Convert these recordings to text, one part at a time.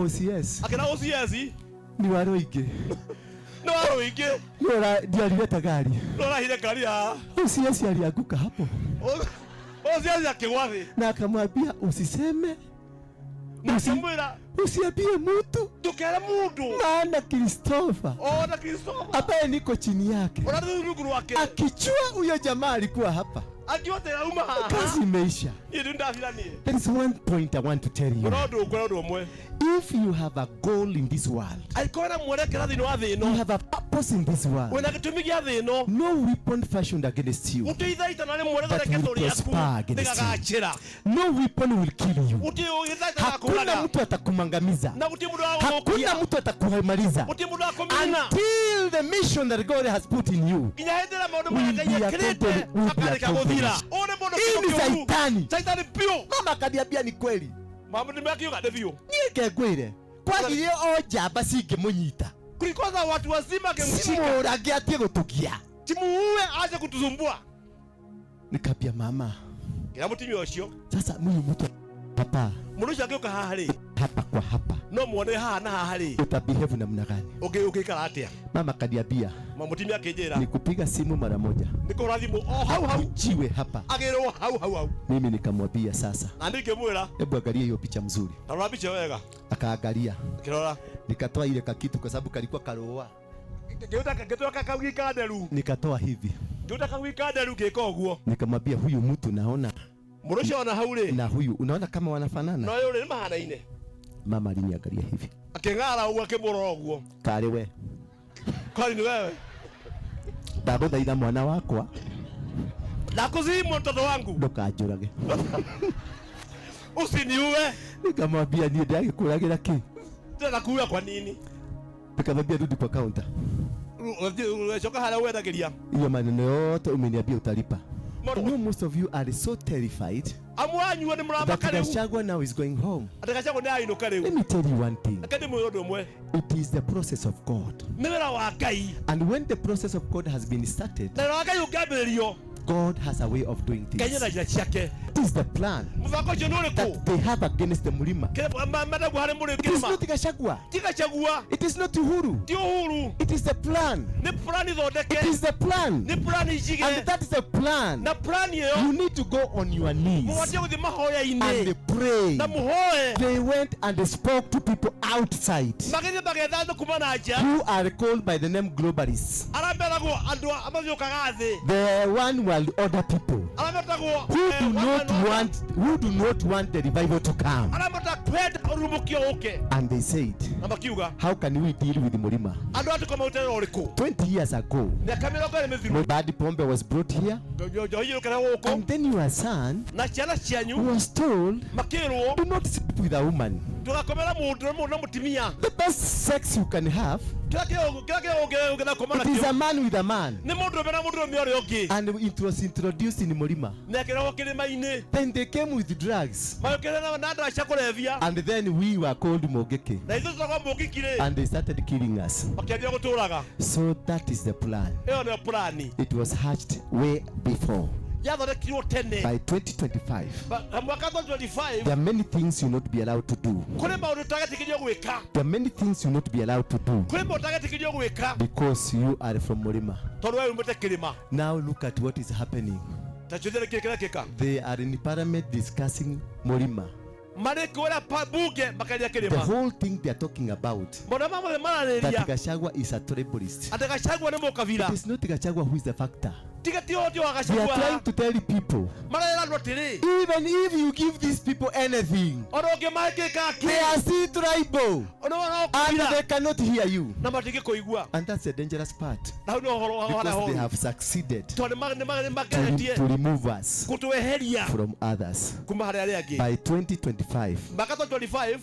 Akĩambia OCS. Akĩra OCS. Ni wa rũingĩ. Nĩ wa rũingĩ. Ndio alileta gari. Nĩ ũrahire ngari ya. OCS alianguka hapo. OCS akĩgwa thĩ. Na akamwambia usiseme. Na akĩmwĩra usiambie mtu. Ndũkere mũndũ. Maana Christopher. Ona Christopher. Ambaye niko chini yake. Ũrĩa rungu rwake. Akijua huyo jamaa alikuwa hapa. Akiwa tena uma haha. Kazi imeisha. Niĩ ndio ndathira niĩ. There is one point I want to tell you. Kuna ũndũ ngwĩra ũndũ ũmwe. If you have a goal in this world, Angĩkorwo na mwerekera thĩinĩ wa thĩ you ĩno, have a purpose in this world, wĩna gĩtũmi gĩa thĩ ĩno, no weapon fashioned against you, gũtirĩ ithaita na rĩmwe That will rĩthondeketwo rĩaku prosper against you. rĩgagacĩra. No weapon will kill you. Gũtirĩ ithaita Hakuna rĩgakũraga. mtu atakumangamiza. Na gũtirĩ mũndũ wa Hakuna gũgũthũkia. mtu atakumaliza. Gũtirĩ mũndũ wa kũmina. Until the mission that God has put in you Nginya hĩndĩ ĩrĩa maũndũ will marĩa Ngai be ekĩrĩte accomplished, will be makarĩka gũthira. accomplished. Ũyũ nĩ mũndũ Hii ni kĩndũ kĩũru. Saitani. Saitani biũ. Mama akaniambia ni kweli. Maũndũ nĩmakiuga nĩ biũ. Niĩ ngengwĩre kwagire o njamba cingĩmũnyita Kulikuwa na watu wazima angemshika. cimũrage atie gũtũgia. Timuue aje kutusumbua. Nikaambia mama, Kĩra mũtumia ũcio. sasa huyu mtu hapa Mũndũ ũcio angĩũka haha rĩ, hapa kwa hapa no muone haha na haha rĩ, utabehave namna gani? Ũngĩikara atĩa? Mama akaniambia Mũtumia akĩnjĩra nikupiga simu mara moja, nĩ kũhũra thimũ o hau hau, akujiwe hapa. agĩrwo hau hau hau. Mimi nikamwambia sasa, Na niĩ ngĩmwĩra hebu angalia hiyo picha mzuri. ta rora mbica wega. Akaangalia, Akĩrora. nikatoa ile kakitu kwa sababu kalikuwa karoa, Ngĩũta kakaugi ka nderu. nikatoa hivi, Ngĩũta kakaugi ka nderu ngĩka ũguo. nikamwambia huyu mtu naona Mũndũ ũcio ona hau rĩ, na huyu unaona kama wanafanana. na ũyũ rĩ nĩ mahanaine. Mama aliniangalia hivi, Akĩng'ara ũguo akĩmũrora ũguo. kari we, Kwani ni wewe? ndagũthaitha mwana wakwa Nakusihi mtoto wangu ndũkanjũrage. usiniue. Nikamwambia niĩ ndagĩkũragĩra kĩ? Tena kuua kwa nini? Nikamwambia rudi kwa counter, Coka harĩa wendagĩria. hiyo maneno yote umeniambia utalipa. I know most of you are so terrified Amwe anyu nĩ that mũramaka rĩu. Gachagua now is going home. Atĩ Gachagua nĩ ainũka rĩu. Let me tell you one thing. Reke ndĩmwĩre ũndũ ũmwe. It is the process of God. Nĩ wĩra wa Ngai. And when the process of God has been started, Na wĩra wa Ngai ũngĩambĩrĩrio, God has a way of doing Ngai things. ena njĩra ciake. It is the plan Mũbango ũcio nĩ ũrĩkũ? that they have against the Mlima. Kĩrĩa mendaguo harĩ mũrĩ It is kĩrĩma. not Gachagua. Ti Gachagua, It is not Uhuru. ti Uhuru. It is the plan. Nĩ plani thondeke. It is the plan. Nĩ plani njige. And that is the plan. Na plani ĩyo You need to go on your knees mũbatiĩ gũthiĩ mahoya-inĩ and pray. na mũhoe. They went and they spoke to people outside Magĩthiĩ magetha andũ kuma na nja who are called by the name globalists. arĩa meragwo andũ a mathiũkaga thĩ, The one world order people arĩa metagwo who do not want, who do not want the revival to come. arĩa matakwenda ũrurumũkio ũke. And they said, Na makiuga how can we deal with Mlima? andũ aya tũkamautĩra ũrĩkũ? 20 years ago, Mĩaka 20 mĩthiru Bad Pombe was brought here, njohi yũkĩre gũkũ and then your son na ciana cianyu was told, makĩrwo do not sleep with a woman. ndũgakomera mũndũ mũndũ na mũtumia. The best sex you can have, Kĩrĩa kĩrĩa ũngĩenda kũma it is nakĩo a man with a man. nĩ mũndũrũme na mũndũrũme ũrĩa ũngĩ. And it was introduced in Mlima. Na ĩkĩrehwo kĩrĩma-inĩ. Then they came with drugs. Magĩũkĩrĩra na ndawa cia kũrebia. And then we were called Mogeke. Na ithuĩ tũtagwo Mũgiki rĩ, And they started killing us. makĩambia gũtũraga. So that is the plan. Ĩyo nĩyo plani. It was hatched way before. Yathondekirwo tene. By 2025, Mwaka 2025, there are many things you not be allowed to do. kũrĩ maũndũ ũtagetĩkĩrio gwĩka. There are many things you not be allowed to do Kũrĩ maũndũ ũtagetĩkĩrio gwĩka because you are from Mlima. tondũ we umĩte kĩrĩma. Now look at what is happening. Ta njũthĩre kĩrĩa kĩrekĩka. They are in parliament discussing Mlima. Marĩ kũrĩa bunge makaria The kĩrĩma. whole thing they are talking about, Maũndũ mamwe that mararĩria Gachagua is a tribalist. atĩ Gachagua nĩ mũkabira. It is not Gachagua who is the factor. Tiga ti ũhoti wa They are Gachagua. trying to tell people, Marera andũ atĩrĩ, even if you give these people anything, ona ũngĩmahe kĩ they kĩ, are still tribal ona ona and ũkabira they cannot hear you. na matingĩkũigua. And that's the dangerous part, Na hau nĩ ũhoro wa harĩa because they horu. have succeeded Tondũ nĩ mageretie to remove us gũtweheria from others. kuma harĩ arĩa angĩ. By 2025, Mwaka 2025,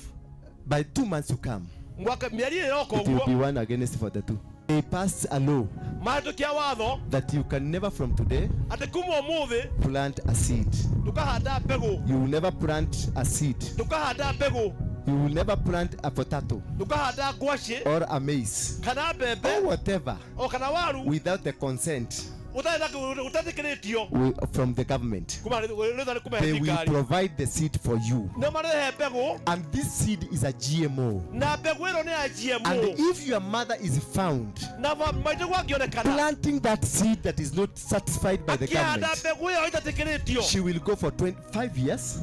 by 2 months to come, mwaka mĩeri ĩrĩ ĩroka it will ũguo, be 1 against 42. They passed a law mahĩtũkia watho that you can never from today atĩ kuma ũmũthĩ plant a seed. ndũkahanda mbegũ. You will never plant a seed. Ndũkahanda mbegũ. You will never plant a potato Ndũkahanda ngwacĩ or a maize kana mbembe or whatever o kana waru without the consent Ũtetĩkĩrĩtio from the government. Kuma rĩtha kuma They will thirikari. Provide the seed for you. Nĩ marehe mbegũ. And this seed is a GMO. Na mbegũ ĩno nĩ ya GMO. And if your mother is found Na maitũ angĩonekana planting that seed that is not satisfied by the akĩhanda government, mbegũ ĩyo ĩtetĩkĩrĩtio, she will go for 25 years.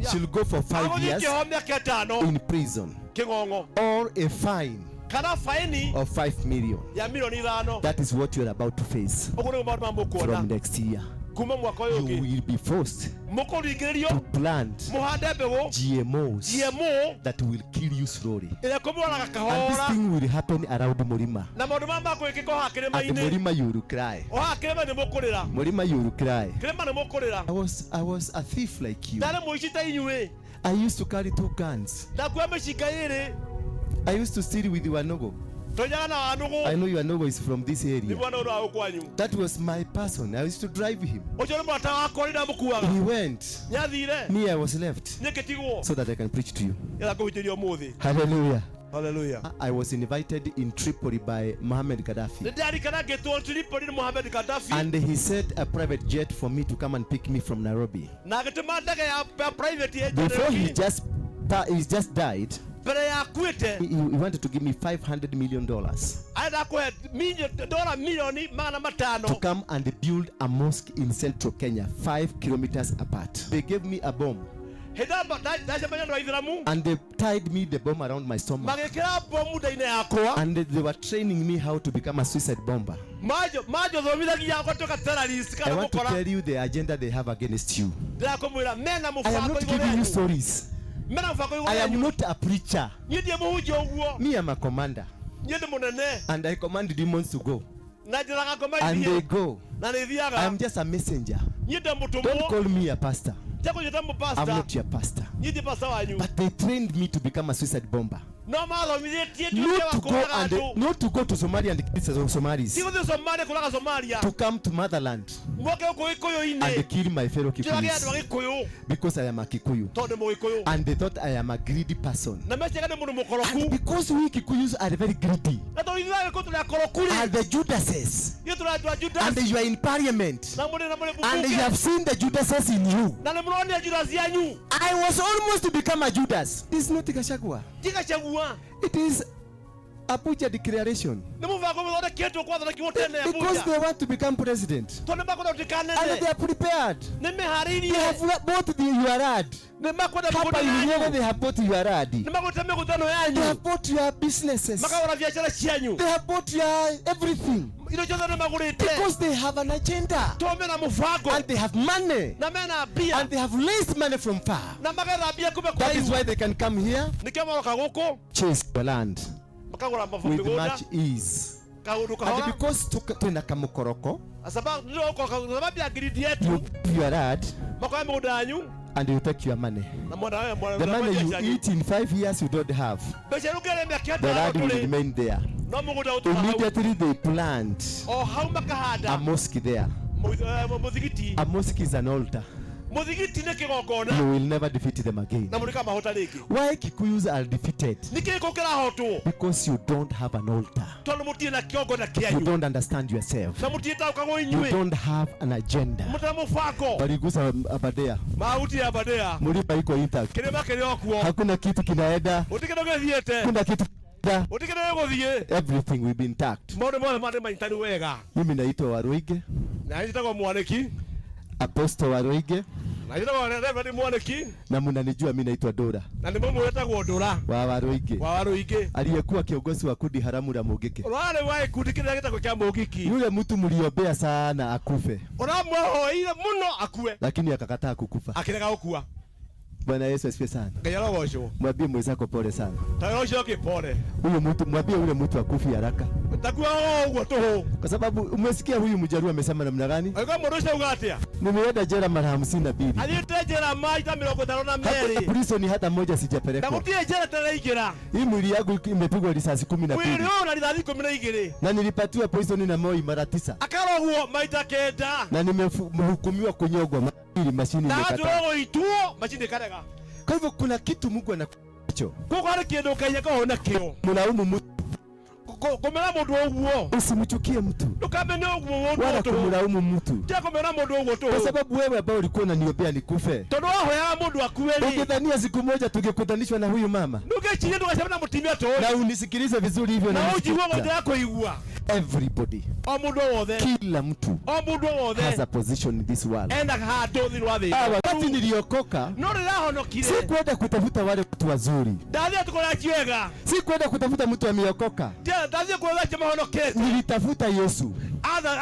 Yeah. She'll go for 5 agũthiĩ years kĩoho mĩaka 5 in prison kĩng'ong'o or a fine kana faini of 5 million. Ya mirioni 5. That is what you're about to face Ũguo nĩguo maũndũ maya mũkuona from next year. Kuma mwaka ũyũ You ũngĩ. will be forced Mũkũringĩrĩrio to plant mũhande mbegũ GMOs GMO that will kill you slowly. Ĩrĩa kũmũraga And this kahora. thing will happen around Murima. Na maũndũ maya makũĩkĩka o haha At kĩrĩma-inĩ. Murima, you will cry. O haha kĩrĩma nĩ mũkũrĩra. Murima, you will cry. Kĩrĩma nĩ mũkũrĩra. I was a thief like you. Ndarĩ mũici ta inyuĩ. I used to carry two guns. Ndakua mĩcinga 2. I used to steal with Wanogo. Tũnyaga na wanũgũ. I know Wanogo is from this Nĩ area. mwana ũndũ wa kwanyu. That was my person. I used to drive him. Ũcio nĩ mũrata wakwa rĩrĩa mũkuaga. He went. Nĩathire. Me, I was left Niĩ ngĩtigwo so that I can preach to you. Getha kũhunjĩria ũmũthĩ. Hallelujah. Hallelujah. I was invited in Tripoli by Mohammed Gaddafi. Nĩ ndarikana ngĩtwo Tripoli nĩ Mohamed Gaddafi. And he sent a private jet for me to come and pick me from Nairobi. Na agĩtũma ndege ya private Before he ĩnjĩrĩki. just died, Mbere ya akuĩte, he wanted to give me $500 million arenda kũhe dola milioni 500 to come and build a mosque in central Kenya, 5 kilometers apart. They gave me a bomb Hĩndĩ ndacemania na aithĩramu and they tied me the bomb around my stomach. Magĩkĩra bomu nda-inĩ yakwa. And they were training me how to become a suicide bomber. Manjothomithagia gũtuĩka terrorist I kana want to mũkora. Tell you the agenda they have against you. Ndĩrakũmwĩra mena I am mũbango not igũrũ giving you yanyu. stories. Mena mũbango igũrũ I am yanyu. not a preacher. Niĩ ndiĩ mũhunjia ũguo. Me, I'm a commander. Niĩ ndĩ mũnene. And I command demons to go. Na njĩraga ngoma And they ithiĩ go. Na nĩ I ithiaga. am just a messenger. Niĩ ndĩ Don't mũtũmwo. call me a pastor. Tekũnjĩta I'm mũpasta. not your pastor. Niĩ ndi pasta wanyu. But they trained me to become a suicide bomber. No mathomithĩtie nduĩke Not wa to go kũũraga and andũ. Not to go to Somalia and kill some Somalis. Ti gũthiĩ Somalia kũraga Somalia. To come to motherland Moke gũkũ Gĩkũyũ-inĩ and kill my fellow njũrage andũ a Kikuyus Gĩkũyũ because I am a Kikuyu. Tondũ nĩ Mũgĩkũyũ. And they thought I am a greedy person. Na meciaga nĩ mũndũ And mũkoroku. because we Kikuyus are very greedy, Na tondũ ithuĩ Agĩkũyũ tũrĩ akoroku rĩ, are the Judases, ithuĩ tũrĩ andũ a Judas. And you are in parliament, Na mũrĩ and you mbunge have seen the Judases in you. Na nĩ mũronire Judas yanyu. I was almost to become a Judas. This is not Gachagua. Ti Gachagua. It is Abuja Declaration. Nĩ mũbango mũthondeketwo kwathondekirwo tene Because Abuja they want to become president. Tondũ nĩ makwenda gũtuĩka And anene. they are prepared. Nĩ They meharĩirie. Have bought the URAD. Nĩ makwenda Hapa mĩgũnda in Nyeri, yanyu. they have bought URAD. Nĩ magũrĩte mĩgũndano They yanyu. have bought your businesses. Makagũra biacara cianyu. They have bought your everything. Indo ciothe nĩ magũrĩte. Because they have an agenda. Tondũ mena mũbango. And they have money. Na mena mbia. And they have raised money from far. Na magetha mbia kuma That is kũraihu. why they can come here, Nĩkĩo maroka gũkũ chase your land makagũra with mĩgũnda much ease. Kaũndũ And kahora. because tuna kamukoroko, Sababu sababu ya greed you yetu give your land makoya mĩgũnda yanyu and you take your money. Na mwenda mwenda The money you eat in 5 years you don't have. Mbeca iria ũngĩrĩa mĩaka The 5 land will ndũrĩ remain there. No mũgũnda ũtũra hau. Immediately they plant O hau makahanda a mosque there. Mũthigiti. A mosque is an altar. Mũthigiti nĩ kĩgongona. You will never defeat them again. Na mũtikamahota rĩngĩ. Why Kikuyus are defeated? Nĩkĩ gĩkũ kĩrahotwo? Because you don't have an altar. Tondũ mũtirĩ na kĩgongona You kĩanyu. don't understand yourself. Na mũtiĩtaũkagwo You inyuĩ. don't have an agenda. Mũtarĩ mũbango. Waligusa Aberdare. Mahuti Aberdare. Mlima iko intact. Kĩrĩma kĩrĩ o kuo. Hakuna kitu kinaenda. Gũtirĩ kĩndũ gĩthiĩte. Hakuna kitu kinaenda. Gũtirĩ kĩndũ gĩgũthiĩ. Everything will be intact. Maũndũ mothe marĩ manyitanu wega. Mimi naitwa Waruinge, Na njĩtagwo Mwanĩki. Apostle Waruinge, Na njĩtagwo Reverend Mwanĩki. Na mnanijua mimi naitwa Dora Na nĩ mũmwe wĩtagwo Ndũra wa Waruinge, wa Waruinge, aliyekuwa kiongozi wa kundi haramu la Mungiki. Ũrarĩ wa gĩkundi kĩrĩa gĩtagwo kĩa Mũngiki. Yule mtu mliombea sana akufe, Ũramwehoeire mũno akue, lakini akakataa kukufa. Akĩrega gũkua. Bwana Yesu asifiwe sana. Ngai arogocwo. Mwambie mwenzako pole sana. Ta ũcio ũngĩ pole. Huyu mtu, mwambie ule mtu akufi haraka, Takua o ũguo tũhũ. Kwa sababu umesikia huyu mjaruo amesema namna gani? Angĩkorwo mũndũ ũcio auga atĩa? Nimeenda jela mara 52. Athiĩte njera maita mĩrongo ĩtano na Hakuna merĩ. prison hata moja Na sijapelekwa. gũtirĩ njera taraingĩra. Hii mwili yangu imepigwa risasi kumi na Mwĩrĩ mbili ũyũ na rithathi 12. Na nilipatiwa poison na Moi mara 9 Akarogwo maita 9. Na nimehukumiwa kunyongwa mara mbili, mashini Na imekataa. aturwo gũitwo macini ĩkarega. Kwa hivyo kuna kitu Mungu anacho. Koguo harĩ kĩndũ Ngai akoragwo nakĩo. Mlaumu mtu, Kũmena mũndũ ũguo. Usimchukie mtu Ndũkamene ũguo mũndũ wala tũhũ. kumlaumu mtu, Tiga kũmena mũndũ ũguo kwa tũhũ. sababu wewe ambao ulikuwa unaniombea nikufe, Tondũ wahoyaga mũndũ akue rĩ, ungedhania siku moja tungekutanishwa na huyu mama. Ndũngĩciria ndũgacemania na mũtumia ta ũyũ. Na unisikilize vizuri hivyo, Na na ũnjigue ũguo nisikilize. ndĩrakũigua. Everybody, O mũndũ o wothe. kila mtu O mũndũ o has wothe a position in this world. ena handũ thĩinĩ wa thĩ Ah, ĩno. wakati niliokoka No rĩrahonokire sikwenda kutafuta wale watu wazuri, ndathiĩ tũkora ciega. sikwenda kutafuta mtu ameokoka, Ndathiĩ kuona acio mahonokete. nilitafuta Yesu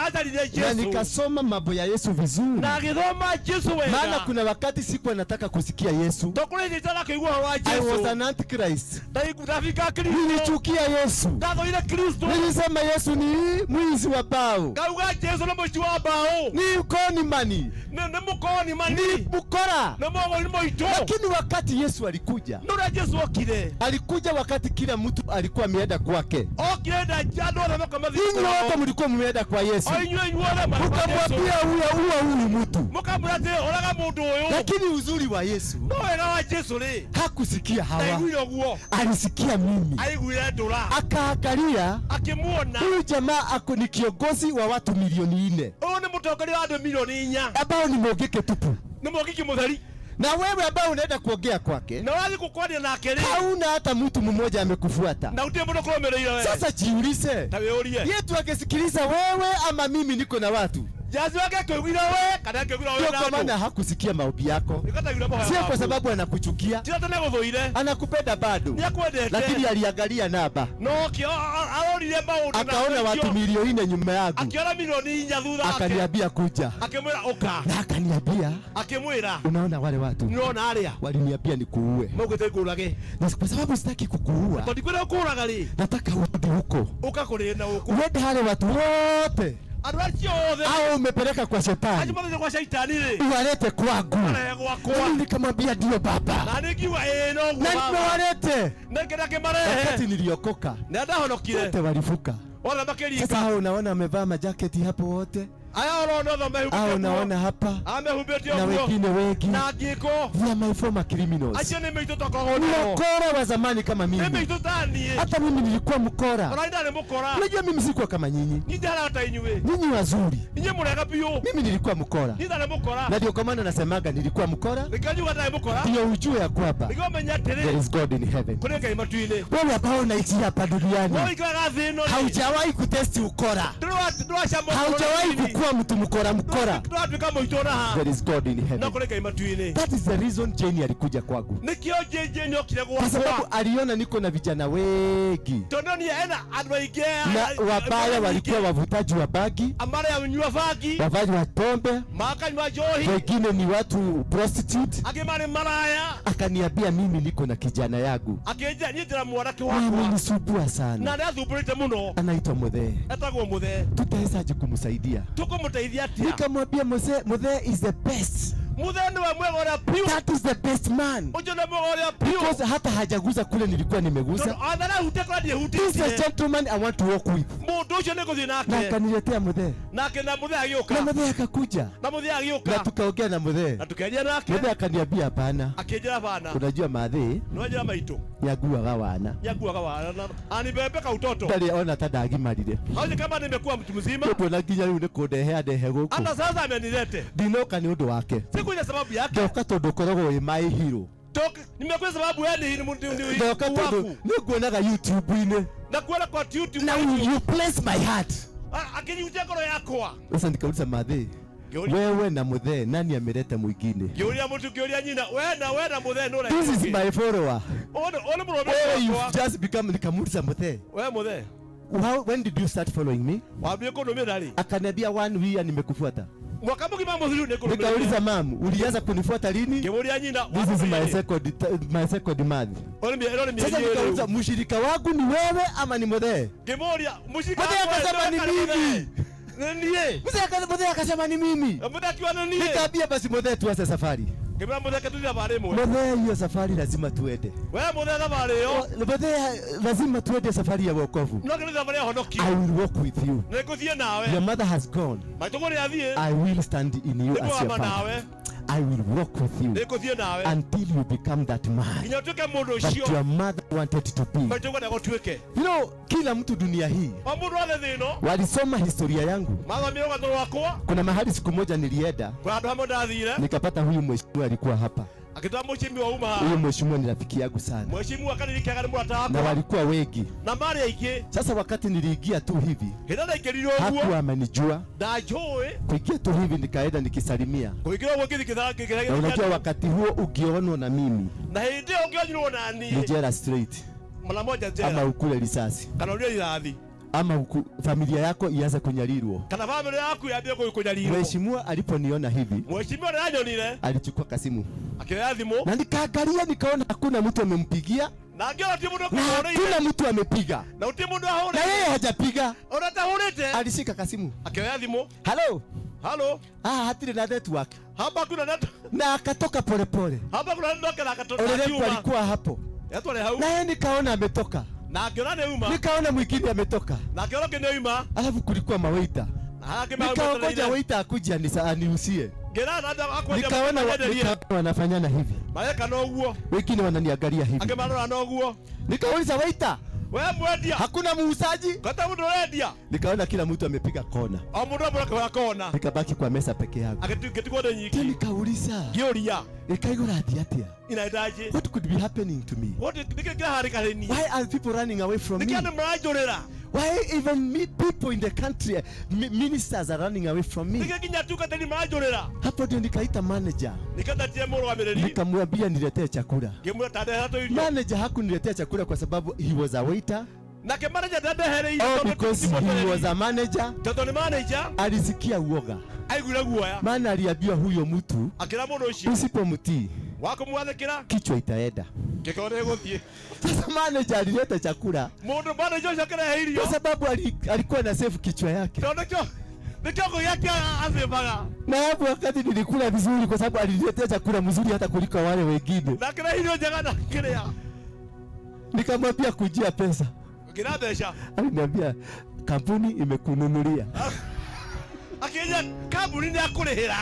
Atharire na Jesu nikasoma mambo ya Yesu vizuri, na agĩthoma Jesu maana wega. kuna wakati sikuwa nataka kusikia Yesu. Tondũ kũrĩ hĩndĩ itarakuigua ũhoro wa I was Jesu. an antichrist, Ndafika Kristo. nilichukia Yesu, Ndathũire Kristo. nilisema Yesu ni mwizi wa bao, Ngauga Jesu nĩ mũici wa mbaũ. ni konimani, Nĩ mũkoni mani. ni mkora. Nĩ mũgũri mũitũ. Lakini wakati Yesu alikuja, No ũrĩa Jesu okire. alikuja wakati kila mtu alikuwa ameenda kwake. Okire nda andũ othe moka mathiĩ Ninyi kwao. wote mlikuwa mmeenda kwa Yesu, O inyuĩ inyuothe marĩ kwa Jesu. ukamwambia huyo uwa huyu mtu. Mũkamwĩra atĩ ũraga mũndũ ũyũ. Lakini uzuri wa Yesu No wega wa Jesu rĩ, hakusikia hawa, ndaiguire ũguo. alisikia mimi, Aiguire ndũra. akaangalia Akĩmuona. huyu jamaa ako ni kiongozi wa watu milioni 4 Ũyũ nĩ mũtongoria wa andũ milioni 4. ambao ni mogeke tupu, Nĩ mũgiki mũtheri. na wewe ambao unaenda kuongea kwake Na ũrathiĩ gũkwaria nake rĩ, hauna hata mtu mmoja amekufuata. na gũtirĩ mũndũ ũkũrũmĩrĩire we. Sasa jiulize, Ta wĩyũrie. yetu angesikiliza wewe ama mimi niko na watu? Jazi wake akĩiguire we kana akĩiguire we Ndio na kwa andũ. maana hakusikia maombi yako, Nĩkataiguire mahoya sio kwa maku. sababu anakuchukia, Ti atĩ nĩagũthũire. anakupenda bado, Nĩakwendete. lakini aliangalia namba No arorire maũndũ na akaona watu akĩo- milioni 4 nyuma yangu, akĩona milioni 4 thutha wake. akaniambia kuja, Akĩmwĩra ũka. na akaniambia Akĩmwĩra unaona wale watu nĩũrona arĩa waliniambia nikuue, maugĩte ngũrage. na kwa sababu sitaki kukuua, Tondũ ndikwenda gũkũraga rĩ, nataka urudi huko, ũka kũrĩ na gũkũ. uende wale watu wote Andũ acio othe au umepeleka kwa acio shetani, mathĩte kwa shaitani rĩ, uwalete kwangu. marehe gwakwa. Mimi nikamwambia ndio baba, Na niĩ ngiuga ĩĩ noguo na baba. nimewalete. Na ngĩenda ngĩmarehe. Wakati niliokoka Na ndahonokire. wote walifuka. Othe Sasa makĩringa. hao unaona wamevaa majaketi hapo wote, Aya ũrona othe mehumbĩte hao ũguo. unaona hapa Amehumbĩte na ũguo. wengine wengi, Na ngĩko. they are my former criminals, Acio nĩ mĩitũ twakoragwo ni nao. wakora wa zamani kama Nĩ mimi. mĩitũ ta niĩ. Hata mimi nilikuwa mkora. Ona niĩ ndarĩ mũkora. Unajua mimi sikuwa kama nyinyi, Niĩ ndihanaga ta inyuĩ. nyinyi wazuri, Inyuĩ mũrega biũ. mimi nilikuwa mkora, Niĩ ndarĩ mũkora. na ndio kwa maana nasemaga nilikuwa mkora, Nĩkĩo ngiuga ndarĩ mũkora. ndio ujue ya kwamba Nĩguo ũmenye there atĩrĩ, is God in heaven. kũrĩ Ngai matu-inĩ. Wewe ambao unaishi hapa Wewe duniani ũikaraga thĩ ĩno rĩ, haujawahi kutesti ukora, ndũracama haujawahi kukua mtu mkora mkora, ndũratuĩka mũitũ ona ha. there is God in No heaven. kũrĩ Ngai matu-inĩ. That is the reason Jane alikuja kwangu, Nĩkĩo Jane okire kwa sababu gwakwa. aliona niko na vijana wengi Tondũ niĩ ena andũ aingĩ na wabaya, walikuwa wavutaji wa bangi, marĩa nyua bangi, wavaji wa pombe, makanyua njohi, wengine ni watu prostitute. angĩ marĩ maraya. Akaniambia mimi niko na kijana yangu Akĩnjĩra niĩ ndĩna mwanake wakwa amenisumbua na sana, nĩathumbũrĩte mũno, anaitwa Muthee, etagwo Mũthee. tutawezaje kumsaidia? Tũkũmũteithia atĩa? Nikamwambia Muthee, Muthee is the best, Mũthee nĩwe mwega ũrĩa biũ. that is the best man Ũcio nĩ mwega ũrĩa biũ. because hata hajaguza kule nilikuwa nimeguza. Tondũ atharahutia kũrĩa This is a ndiehutĩtie. gentleman I want to walk with, Mũndũ ũcio nĩ ngũthiĩ na nake. akaniletea Muthee Nake na Mũthee na agĩũka. Muthee akakuja Na Mũthee na agĩũka. tukaongea na Muthee. Na tũkĩaria nake. Muthee akaniambia hapana, Akĩnjĩra bana. unajua Mathee Nĩwanjĩra maitũ. nĩanguaga wana Nĩanguaga wana. Anibebeka utoto. ndarĩ ona ta ndagimarire Hauje kama nimekuwa mtu mzima. ũndũ ona nginya rĩu nĩ kũndehe andehe gũkũ Hata sasa amenilete. ndinoka nĩ ũndũ wake Sikuja sababu yake. ndoka tondũ ũkoragwo wĩ my hero Nimekuja sababu yani ni ndoka tondũ waku. nĩ nguonaga YouTube-inĩ Na kuona kwa YouTube. na you place my heart. Akinihutia ngoro yakwa. Sasa nikauliza Mathee, Ngĩũria- wewe na Muthee nani ameleta mwingine? Ngĩũria mũtu ngĩũria nyina we na Mũthee nĩ This is ũreka. my follower. Ũyũ nĩ mũrũme Wewe wakwa. you've just become. Nikamuuliza Muthee, We Mũthee. When did you start following me? Wambie kũnũmĩrĩra rĩ. Akaniambia 1 year nimekufuata. Mwaka mũgima mũthiru nĩ kũnũmĩrĩra. Nikauliza mam, ulianza kunifuata lini? Ngĩmũria nyina. This is my second month. Ĩno nĩ Sasa mĩeri nikauliza ĩrĩ. mshirika wangu ni wewe ama ni Muthee? Ngĩmũria mũcika Mũthee akasema ni mimi. Nĩ niĩ. Muthee akasema ni mimi. Mũthee akiuga nĩ niĩ. Nikaambia basi Muthee tuanze safari. Ngĩmwĩra Mũthee tũthiĩ thabarĩ ĩmwe. Muthee, hiyo safari lazima tuende. We Mũthee thabarĩ ĩyo. Muthee, lazima tuende safari ya wokovu. No ngĩthiĩ thabarĩ ya honokio. I will walk with you. Nĩ ngũthiĩ nawe. Your mother has gone. Maitũ kũrĩa athiĩ. I will stand in you as your Nĩngũhama father. nawe. I will walk with you Nĩngũthiĩ nawe until you become that man nginya ũtuĩke mũndũ that ũcio your mother wanted to be. maitũ kwendaga ũtuĩke. Kila mtu dunia hii O mũndũ wothe thĩ ĩno walisoma historia yangu. mathomire rũgano rwakwa. Kuna mahali siku moja nilienda Kuna handũ hamwe ndathire nikapata huyu mheshimiwa alikuwa hapa. akĩtwara mũheshimiwa uma haha. Huyu mheshimiwa ni rafiki yangu sana, Mheshimiwa kanirikega nĩ mũrata na wakwa walikuwa wengi. na marĩ aingĩ. Sasa wakati niliingia tu hivi, Hĩndĩ ndaingĩrire ũguo hakuwa amenijua. ndanjũĩ. Kuingia tu hivi nikaenda nikisalimia, Kũingĩra ũguo ngĩthiĩ na unajua ngĩkĩra wakati huo ukionwa na mimi na hĩndĩ ĩyo ũngĩonyirwo na ni niĩ jela straight, mara moja ama njera ukule risasi, kana ũrĩe irathi ama familia yako ianze kunyalirwa. kana bamĩrĩ yaku yambie kũnyarirwo. Mheshimiwa aliponiona hivi Mheshimiwa nĩanyonire alichukua kasimu akĩoya thimũ na nikaangalia, nikaona hakuna mtu amempigia na ngĩona ti mũndũ na ũkũhũrĩire hakuna mtu amepiga na ũti mũndũ na ahũrĩire yeye hajapiga. ona atahũrĩte. Alishika kasimu, Akĩoya thimũ, halo, halo, hatiri na network, hapa kuna net na akatoka polepole. hapa kuna network na akatoka Olelenku akiuma alikuwa hapo, yatware hau na yeye nikaona ametoka, na ngĩona nĩ uma nikaona mwingine ametoka, na ngĩona ũngĩ nĩ uma alafu kulikuwa mawaita, na harĩa angĩ nikaongoja waita akuje aniusie. Ngĩra na akwendia Nikaona wanafanyana hivi, mareka na ũguo wengine wananiangalia hivi, angĩ marora na ũguo. Nikauliza waita, We mwendia, hakuna muuzaji? kata mũndũ ũrendia. Nikaona kila mtu amepiga kona, O mũndũ amwe akĩhũra kona, nikabaki kwa mesa peke yangu. Ngĩtigwo ndĩ nyiki. Tena nikauliza, Ngĩũria, nikaigura ati atia, inaendaje? what could be happening to me? What nĩkĩ kĩraharĩka harĩ niĩ? Why are people running away from Nĩkĩ me? andũ maranjũrĩra? Why even me, people in the country, ministers are running away from me? Nĩkĩ nginya atungatĩri maranjũrĩra? Hapo ndio nikaita manager, Nĩkĩo mũrũgamĩrĩri nikamwambia niletee chakula. ngĩmwĩra ta ndehera tũirio. Manager hakuniletea chakula kwa sababu he was a waiter Nake manager ndandehereirie or tondũ because ti he was a manager. tondũ nĩ manager Alisikia uoga, aiguire guoya maana aliambiwa huyo mtu akĩra mũndũ ũcio usipomtii wa kũmwathĩkĩra kichwa itaenda. kĩkorwo nĩ gũthiĩ. Sasa manager alileta chakula Mũndũ manager ũcio akĩrehe irio kwa sababu alikuwa na save kichwa yake, tondũ nĩkĩo nĩkĩo gĩake acĩbaga na hapo wakati nilikula vizuri kwa sababu aliniletea chakula mzuri hata kuliko wale wengine. na akĩrehe irio njega na kĩrĩa Nikamwambia kujia pesa, ngĩra mbeca aliniambia kampuni imekununulia. Akĩnjĩra kambuni nĩ akũrĩhĩra.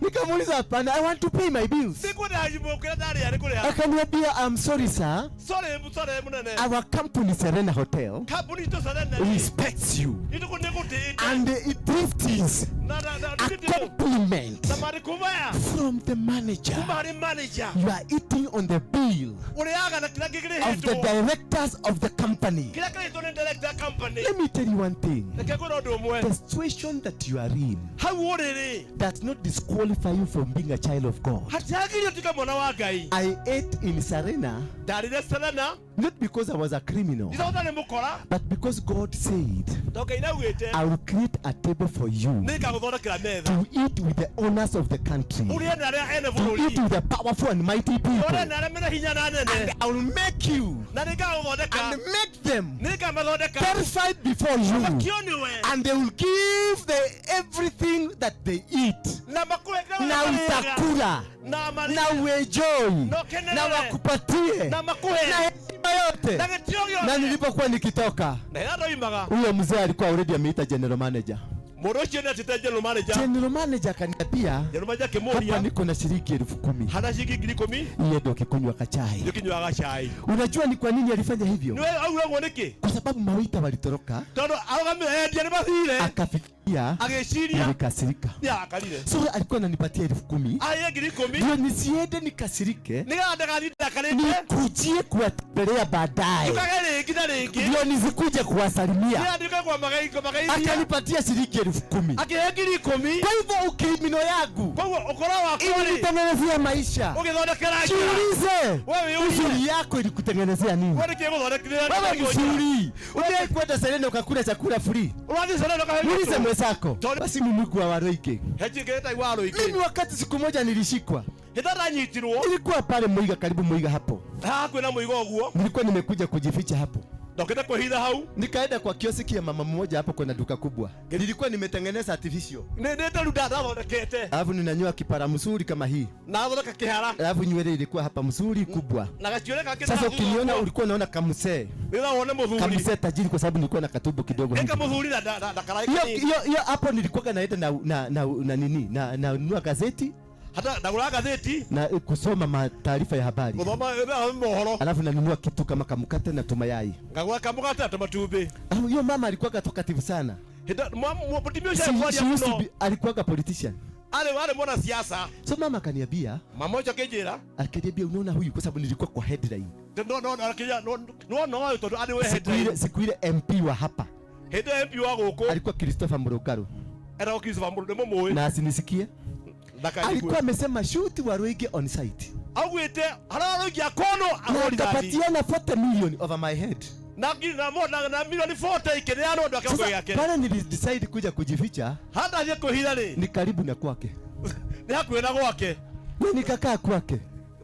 Nikamuuliza hapana, I want to pay my bills. Nĩngwenda kũrĩa ndarĩa nĩ kũrĩha. Akaniambia I'm sorry sir, Sorry, sorry mũnene. our company Serena Hotel Kambuni itũ Serena respects you nĩgũtĩĩte and it is na na na a compliment na marĩ kumaya from the manager. kuma harĩ manager. You are eating on the bill Ũrĩaga na kĩrĩa of the kĩrĩhĩtwo directors of the company. kĩrĩa kĩrĩhĩtwo nĩ director company. Let me tell you one thing. Reke ngwĩre ũndũ ũmwe. The situation that you are in Hau ũrĩ rĩ does not disqualify you from being a child of God. hatiagĩrĩire ũtuĩke mwana wa Ngai. I ate in Serena Ndarĩire Serena not because I was a criminal, ti tondũ ndarĩ mũkora but because God said, tondũ Ngai nĩaugĩte I will create a table for you nĩngagũthondekera metha to eat with the owners of the country, ũrĩe na arĩa ene to eat bũrũri with the powerful and mighty ũrĩe people. na arĩa mena hinya na And anene I will make you na nĩngagũthondeka and make them nĩngamathondeka terrified before you, makio nĩwe and they will give the everything that they eat. na makũhe kĩrĩa Na marĩaga utakula na na marĩe uenjoy na ũkenerere na wakupatie na makuhe na heshima yote. na gĩtĩo Na gĩothe. nilipokuwa nikitoka, Na rĩrĩa ndoimaga huyo mzee alikuwa already ameita general manager. mũndũ ũcio nĩetĩte general manager. General manager akaniambia, General manager hapa akĩmũria niko na shilingi 10,000 hana ciringi 10,000 iye ndio ukikunywa kachai. nĩũkĩnyuaga cai. Unajua ni kwa nini alifanya hivyo? Nĩwe augire ũguo nĩkĩ? Kwa sababu mawaita walitoroka, Tondũ arũgamĩrĩri endia nĩ mathire akafikiria agĩciria nilikasirika. nĩarakarire So alikuwa ananipatia 10,000 aheire 10,000 ndio nisiende nikasirike, nĩgetha ndagathiĩ ndakarĩte nikujie kuwatembelea baadaye, njũkage rĩngĩ na rĩngĩ ndio nisikuje kuwasalimia. nĩgetha ndiũke kũmageithia. Akanipatia shilingi 10,000. Akĩhe 10,000. Kwa hivyo ukimino yangu Koguo ũkora wakwa rĩ ilinitengenezea maisha. ũgĩthondekera njĩra. Jiulize, Wewe wĩyũrie. uzuri yako ilikutengenezea nini? We nĩkĩ gũthondekire Wewe mzuri, uliwahi kwenda Serena ukakula chakula free? Ũrathiĩ Serena ũkahe Muulize gĩtũ. mwenzako. Basi mimi kwa Waroike. He wa Waroike. Mimi wakati siku moja nilishikwa, Hĩndĩ ndanyitirwo nilikuwa pale Muiga, karibu Muiga hapo, hakuhĩ na Muiga ũguo, nilikuwa nimekuja kujificha hapo. Ndokĩte kwĩhitha hau. Nikaenda kwa kioski ya mama mmoja hapo, kuna duka kubwa, nilikuwa nimetengeneza artificial, Nĩ nĩ ta rĩu ndathondekete alafu ninanyoa kipara mzuri kama hii, na thondeka kĩhara alafu nywele ilikuwa hapa mzuri kubwa. na gacuĩrĩ gake. Sasa ukiniona ulikuwa unaona kamsee, nĩgetha wone mũthuri kamsee tajiri, kwa sababu nilikuwa na katumbo kidogo hivi. ĩka mũthuri na na na Hiyo karaĩ hiyo hiyo hapo nilikuwa naenda na na na, na nini na nunua gazeti. Hata ndagũra ngathĩti. Na kusoma taarifa ya habari. Gũthoma mohoro. Alafu nanunua kitu kama kamkate na tumayai. Ngagũra kamũgate na tũmatumbĩ. Alafu hiyo mama alikuwa talkative sana. Mũtumia ũcio She, arĩ she kwaria used to mũno. be, alikuwaga politician. Arĩ mwanasiasa. So mama akaniambia, Mama ũcio akĩnjĩra. akaniambia unaona huyu, kwa sababu nilikuwa kwa headline. No no akĩnjĩra no no ũyũ tondũ arĩ we Siku ile headline. siku ile MP wa hapa Hĩndĩ ĩyo MP wa gũkũ alikuwa Christopher Murungaru, etagwo Christopher Mũrũ nĩ mũmũĩ. Na asinisikie, Ndakaigue. alikuwa amesema shoot Waruinge on site. Augĩte harĩa Waruinge akonwo Na ahũrwo rithathi. akapatiana 40 million over my head. Na ngiri na mo na milioni 40 ikĩneanwo andũ a kĩongo Sasa gĩake. pale nilidecide kuja kujificha Hata athiĩ kwĩhitha rĩ, ni karibu na kwake, nĩ hakuhĩ na gwake. Na nikakaa kwake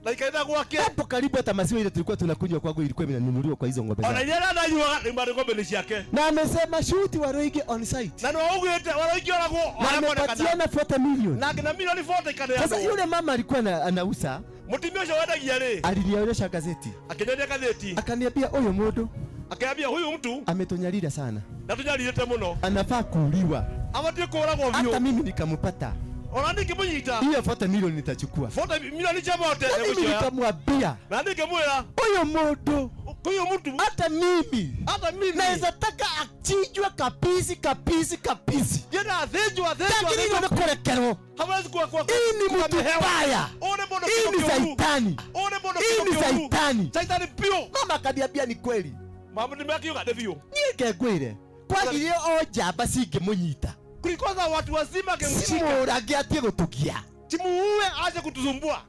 Na ikarĩta gwake. Hapo karibu. Hata maziwa ile tulikuwa tunakunywa kwangu ilikuwa inanunuliwa kwa hizo ng'ombe Ona zake. iria ndanyuaga nĩ marĩ ng'ombe nĩ ciake. Na amesema shoot Waruinge on site, Na nĩ augĩte Waruinge oragwo na harĩa monekana. amepatiana 40 million. Na nginya milioni 40 ikaneanwo. Sasa yule mama alikuwa anauza, Mũtumia ũcio wendagia rĩ, alinionyesha gazeti, akĩnyonia gathĩti. Akaniambia huyu mundu Akĩambia huyu mtu ametunyarira sana, na tũnyarirĩte mũno. Anafaa kuuliwa. Abatiĩ kũũragwo Hata biũ. mimi nikampata, Ona ningĩmũnyita, hiyo 40 milioni nitachukua. 40 milioni cia mote Na mimi nĩgũcioya. nikamwambia Na ningĩmwĩra huyu mundu, huyu mtu, hata mimi hata mimi naweza taka achinjwe kapisi kapisi kapisi, ngĩenda athĩnjwo athĩnjwo lakini athĩnjwo. nĩ kurekerwo. Hawezi kuwa kwa Hii ni mtu mbaya, Ũyũ nĩ mũndũ hii ni kĩndũ kĩũru. saitani, Ũyũ nĩ mũndũ hii kĩndũ ni kĩũru. saitani. Saitani biũ. Mama akaniambia ni kweli. Mama nĩmakiuga nĩ biũ. Niĩ ngengwĩre kwagire o njamba cingĩmũnyita, Kulikuwa na watu wazima akimshika. cimũrage atie gũtũgia. Timuue aje kutusumbua.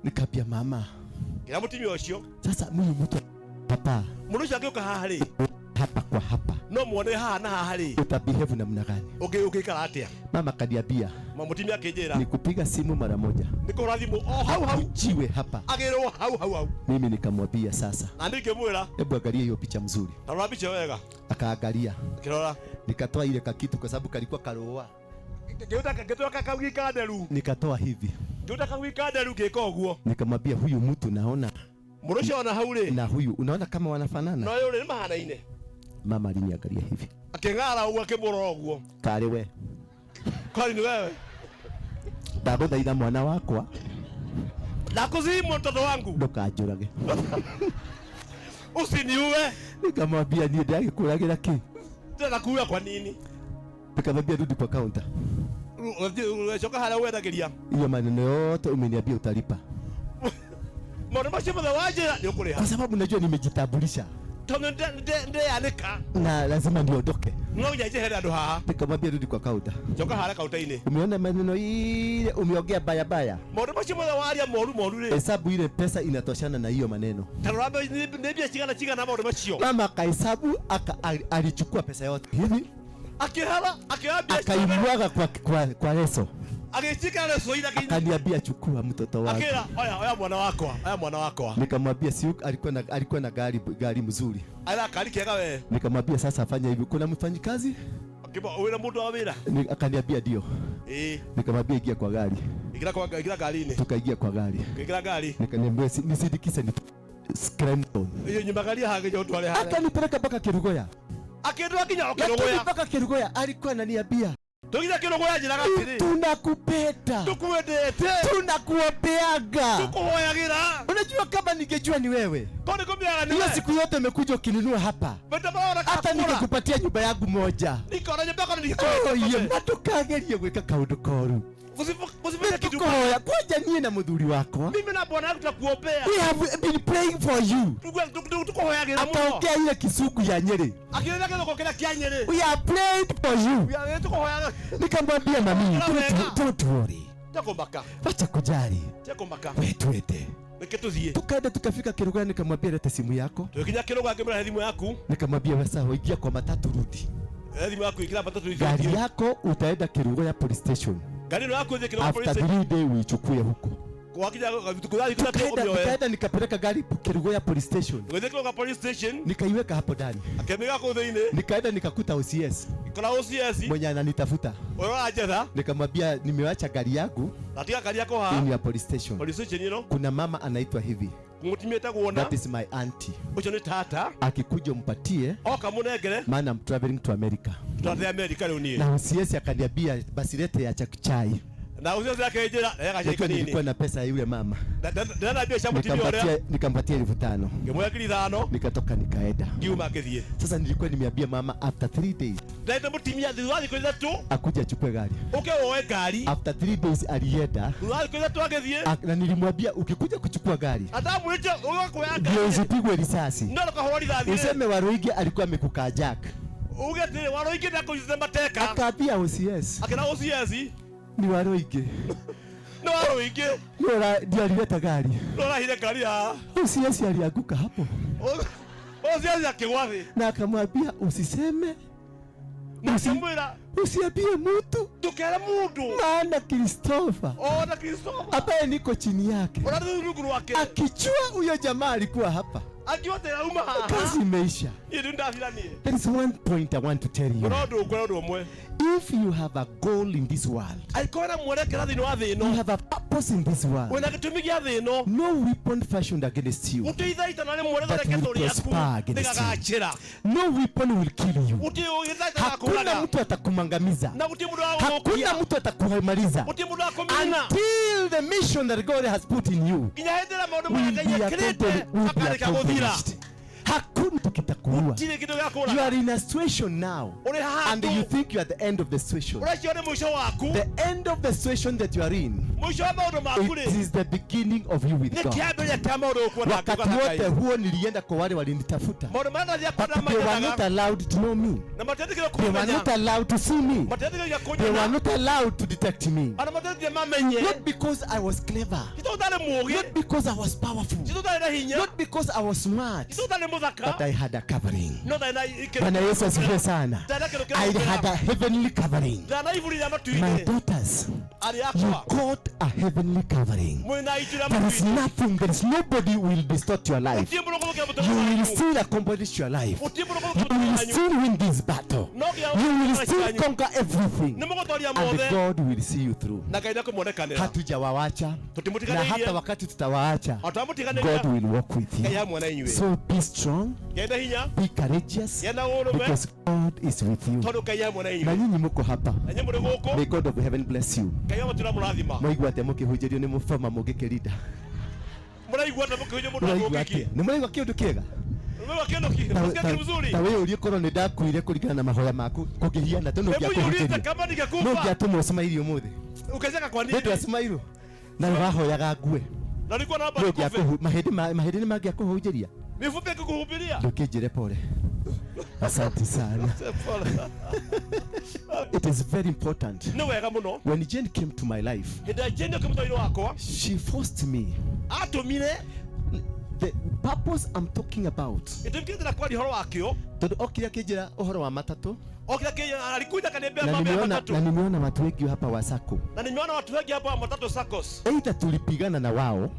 Nikambia mama, Kĩra mũtumia ũcio. Sasa mimi mtu hapa Mũndũ ũcio angĩũka haha rĩ, hapa kwa hapa, no muone haha na haha rĩ, utabehave namna gani? Ũngĩikara atĩa? Mama akaniambia Ma mũtumia akĩnjĩra nikupiga simu mara moja, nĩ kũhũra thimũ o hau hau, akujiwe hapa. Agĩrwo hau hau hau. Mimi nikamwambia sasa, Na ningĩmwĩra hebu angalia hiyo picha mzuri. tarora mbica wega. Akaangalia, Akĩrora. Nikatoa ile kakitu kwa sababu kalikuwa karoa, Ngĩũta kakaugi ka nderu. Nikatoa hivi, Ngĩũta kaugi ka nderu ngĩka ũguo. Nikamwambia huyu mtu naona Mũndũ ũcio ona hau rĩ, na huyu unaona kama wanafanana. Na ũyũ rĩ nĩ mahanaine. Mama aliniangalia hivi, Akĩng'ara ũguo akĩmũrora ũguo. Kari we, Kwani ni wewe? Ndagũthaitha mwana wakwa, Nakusihi mtoto wangu, ndũkanjũrage. Usiniue. Nikamwambia niĩ ndagĩkũragĩra kĩ? Tena kuua kwa nini? Nikamwambia rudi kwa counter. Coka harĩa wendagĩria. Hiyo maneno yote umeniambia utalipa. Maũndũ macio mothe wanjĩra nĩ ũkũrĩha. Kwa sababu najua nimejitambulisha Tondũ ndeyanĩka. Na lazima niondoke. No nginya njehere andũ haha. Nikamwambia rudi kwa counter. Coka harĩa kaunta-inĩ. Umeona maneno ile umeongea baya baya. Maũndũ macio mothe waria moru moru rĩ. Hesabu ile pesa inatoshana na hiyo maneno. Ta rora nĩ mbia cigana cigana maũndũ macio. Mama akahesabu alichukua pesa yote hivi, Akĩhara akĩoya mbia ciothe. Akaimwaga kwa leso. Agĩcikara leso-inĩ Akaniambia chukua mtoto wangu. Akĩra oya oya mwana wakwa, oya mwana wakwa. Nikamwambia si alikuwa na gari mzuri. Ara kari kega we. Nikamwambia sasa fanya hivi, kuna mfanyikazi? Akĩmba wĩna mũndũ wa wĩra? Akaniambia ndio. Ĩĩ. Nikamwambia ingia kwa gari. Ingĩra ngari-inĩ. Tukaingia kwa gari. Ngĩingĩra ngari. Nikaniambia nisindikise ni Scranton. Iyo nyumagaria haha nginya ũtware harĩa. Akanipeleka mpaka Kerugoya. Akĩndwara nginya o Lakini Kerugoya. mpaka Kerugoya alikuwa ananiambia Tũgitha Kerugoya njĩraga atĩrĩ, tunakupenda, tukwendete, tunakuombeaga. Tukuhoyagĩra. Unajua kama ningejua ni wewe, Tondũ nĩngũmĩaga nĩ hiyo we. siku yote umekuja ukinunua hapa, Maita marona hata kakũra. ningekupatia nyumba yangu moja. Nikona nyumba yakwa Oh, nĩndĩkũhe. ye matukagerie gwĩka kaũndũ koru. Usifanye kitu. Nĩtũkũhoya kwanja niĩ na mũthuri wakwa. Mimi na bwana yangu tutakuombea. We have been praying for you. Tukuhoyagĩra mũno. Akaongea ile Kisugu ya Nyeri. Akĩrĩra gĩthũkũ kĩrĩa kĩa Nyeri. We are praying for you. Tukuhoyaga. Nikamwambia mami, Wega. don't worry. Tekũmaka. Wacha kujali. Tekũmaka. We twende. Nĩkĩ tũthiĩ. Tukaenda tukafika Kerugoya, nikamwambia leta simu yako. Tũgĩkinya Kerugoya ngĩmwĩra he thimũ yaku. Nikamwambia wewe sawa, ingia kwa matatu rudi. He thimũ yaku ingĩra matatu Gari ithiĩ. yako utaenda Kerugoya police station. Gari ĩno yaku ĩthiĩ Kerugoya police After station. 3 days uichukue huko. Wakinya thikũ 3 ũmĩoe. Tukaenda nikapeleka gari Kerugoya police station. Gũthiĩ Kerugoya police station. Nikaiweka hapo ndani. Akĩmĩiga kũu thĩinĩ. Nikaenda nikakuta OCS Kora OCS. mwenye ananitafuta. Ũrĩa ũranjetha. Nikamwambia nimewacha gari yangu Natiga gari yakwa haha. in ya police station. Police station ĩno. Kuna mama anaitwa hivi. Mũtumia etagwo na. That is my auntie. Ũcio nĩ tata. Akikuja mpatie. Oka mũnengere. Maana I'm traveling to America. Tũrathiĩ America rĩu niĩ. Na OCS akaniambia basi lete ya chai. Na ucio akenjĩra na Najua gacĩka nilikuwa nini na pesa ya yule mama, ndĩrana mbia cia mũtumia ũrĩa nikampatia 5,000 ngĩmuoya 5,000 nikatoka nikaenda. ngiuma ngĩthiĩ. Sasa nilikuwa nimeambia mama after 3 days Ndaĩte mũtumia thutha wa thikũ 3 akuja achukue gari. ũke woe ngari. After 3 days alienda Thutha wa thikũ 3 agĩthiĩ na nilimwambia ukikuja kuchukua gari andamwĩrĩte ũge kuoya ndio ngari usipigwe risasi, no ndũkahũrwo rithathi rĩ. useme Waruinge alikuwa amekukaa jack. Uge atĩrĩ Waruinge nĩakũnyitĩte mateka. Akaambia OCS Akĩra OCS ni Waruinge nĩ Waruinge ndio alileta gari. nĩ ũrahire ngari haha. OCS alianguka hapo OCS akĩgwa thĩ na akamwambia usiseme, akĩmwĩra usiambie mtu, ndũkere mũndũ maana Christopher ona Christopher ambaye niko chini yake ũrĩa rĩ rungu rwake akijua huyo jamaa alikuwa hapa, akiwa atĩ auma haha kazi imeisha. niĩ rĩu ndathira niĩ. There is one point I want to tell you. Kuna ũndũ ũkwĩra ũndũ ũmwe. If you have a goal in this world, Angĩkorwo na mwerekera thĩinĩ wa thĩ you ĩno have a purpose in this world, wĩna gĩtũmi gĩa thĩ ĩno no weapon fashioned against you, gũtirĩ ithaitana rĩmwe That will rĩthondeketwo rĩaku prosper against you. rĩgagacĩra. No weapon will kill you. Gũtirĩ gĩthaitana Hakuna gakũraga mtu atakumangamiza, na gũtirĩ mũndũ wa gũthũkia hakuna mtu atakumaliza gũtirĩ mũndũ wa kũmina until the mission that God has put in you nginya hĩndĩ ĩrĩa maũndũ will marĩa Ngai be ekĩrĩte accomplished. Will be makarĩka gũthira. accomplished. Hakuna kitakuua. Gũtirĩ kĩndũ gĩa You kũraga. are in a situation now Ũrĩ and you handũ think you are the end of the situation. ũracio nĩ mũico waku. The end of the situation that you are in, Mũico wa maũndũ maku it rĩ is the beginning of you with nĩ God. kĩambĩrĩria kĩa maũndũ ũkuona Wakati ngũgana wote Ngai. huo nilienda kwa wale walinitafuta, Maũndũ marĩa ndathiaga but kuona they were not manyonaga allowed to know me. na matietĩkĩire They were kũmenya not allowed to see me. matietĩkĩire They were kũnyona not allowed to detect me. ona matietĩkĩire mamenye. Not because I was clever, Ti tondũ ndarĩ mũũgĩ, not because I was powerful, ti tondũ ndarĩ na hinya, not because I was smart, ti tondũ ndarĩ mũthaka, but I had a covering. no ndarĩ na ikĩro. Bwana Yesu asifiwe sana. Ndarĩ na kĩndũ I kĩrĩa had a heavenly covering. ndarĩ na iburi rĩa My matu-inĩ. daughters, Arĩ you akwa got a heavenly covering. mwĩna itu rĩa There is matu-inĩ. nothing, there is nobody who will distort your life. Gũtirĩ mũndũ ũgũthũkia mũtũũrĩre You will waku. still accomplish your life. Gũtirĩ mũndũ You ũgũthũkia mũtũũrĩre will wanyu. still win this battle. No nginya You will mũtũũrĩre still wanyu. conquer everything. Nĩ mũgũtooria And mothe God will see you through. na Ngai nĩekũmuonekanĩra. Hatujawawacha na Tũtimũtiganĩirie. hata wakati tutawaacha, O twamũtiganĩria, God will walk with Ngai you. hamwe na inyuĩ. So be strong, Gĩa na hinya, be courageous, gĩa na ũrũme, because God is with you. tondũ Ngai hamwe na Na inyuĩ. nyinyi muko hapa. Na inyuĩ mũrĩ gũkũ, May God of heaven bless you. Ngai wa matu nĩamũrathima. Mwaigua atĩa mũkĩhunjĩrio nĩ mũbama mũngĩkĩrinda? Mũraigua atĩa mũkĩhunjia mũndũ wa Mũraigua mũngĩki? atĩa? Nĩ mũraigua kĩũndũ kĩega? Mũraigua kĩndũ Ta- kĩndũ mzuri? ta wĩyũrie korwo nĩ ndakuire kũringana na mahoya maku kũngĩhiana tondũ Hebu jiulize ũngĩakũhunjĩria kama no ningekufa ũngĩatũma ũcemaire ũmũthĩ ukacheka kwa nĩ nini? ndũ acemeirwo na wahoyaga ngue Na nilikuwa naomba no nikufe. mahĩndĩ nĩ mangĩakũhunjĩria Mifupa ikikuhubiria. ndũkĩnjĩre pole. Asante sana. It is very important. Nĩ wega mũno. When Jane came to my life, Hĩndĩ ĩrĩa Jane okire mũtũũrĩre wakwa, she forced me. atũmire The purpose I'm talking about, gĩtũmi kĩrĩa ndĩrenda kwaria ũhoro wakĩo, tondũ okire akĩnjĩra ũhoro wa matatũ okire alikuja akaniambia na mambo ya nimeona, matatu na nimeona watu wengi hapa wa sacco, na nimeona watu wengi hapa wa matatu SACCOs. either tulipigana na wao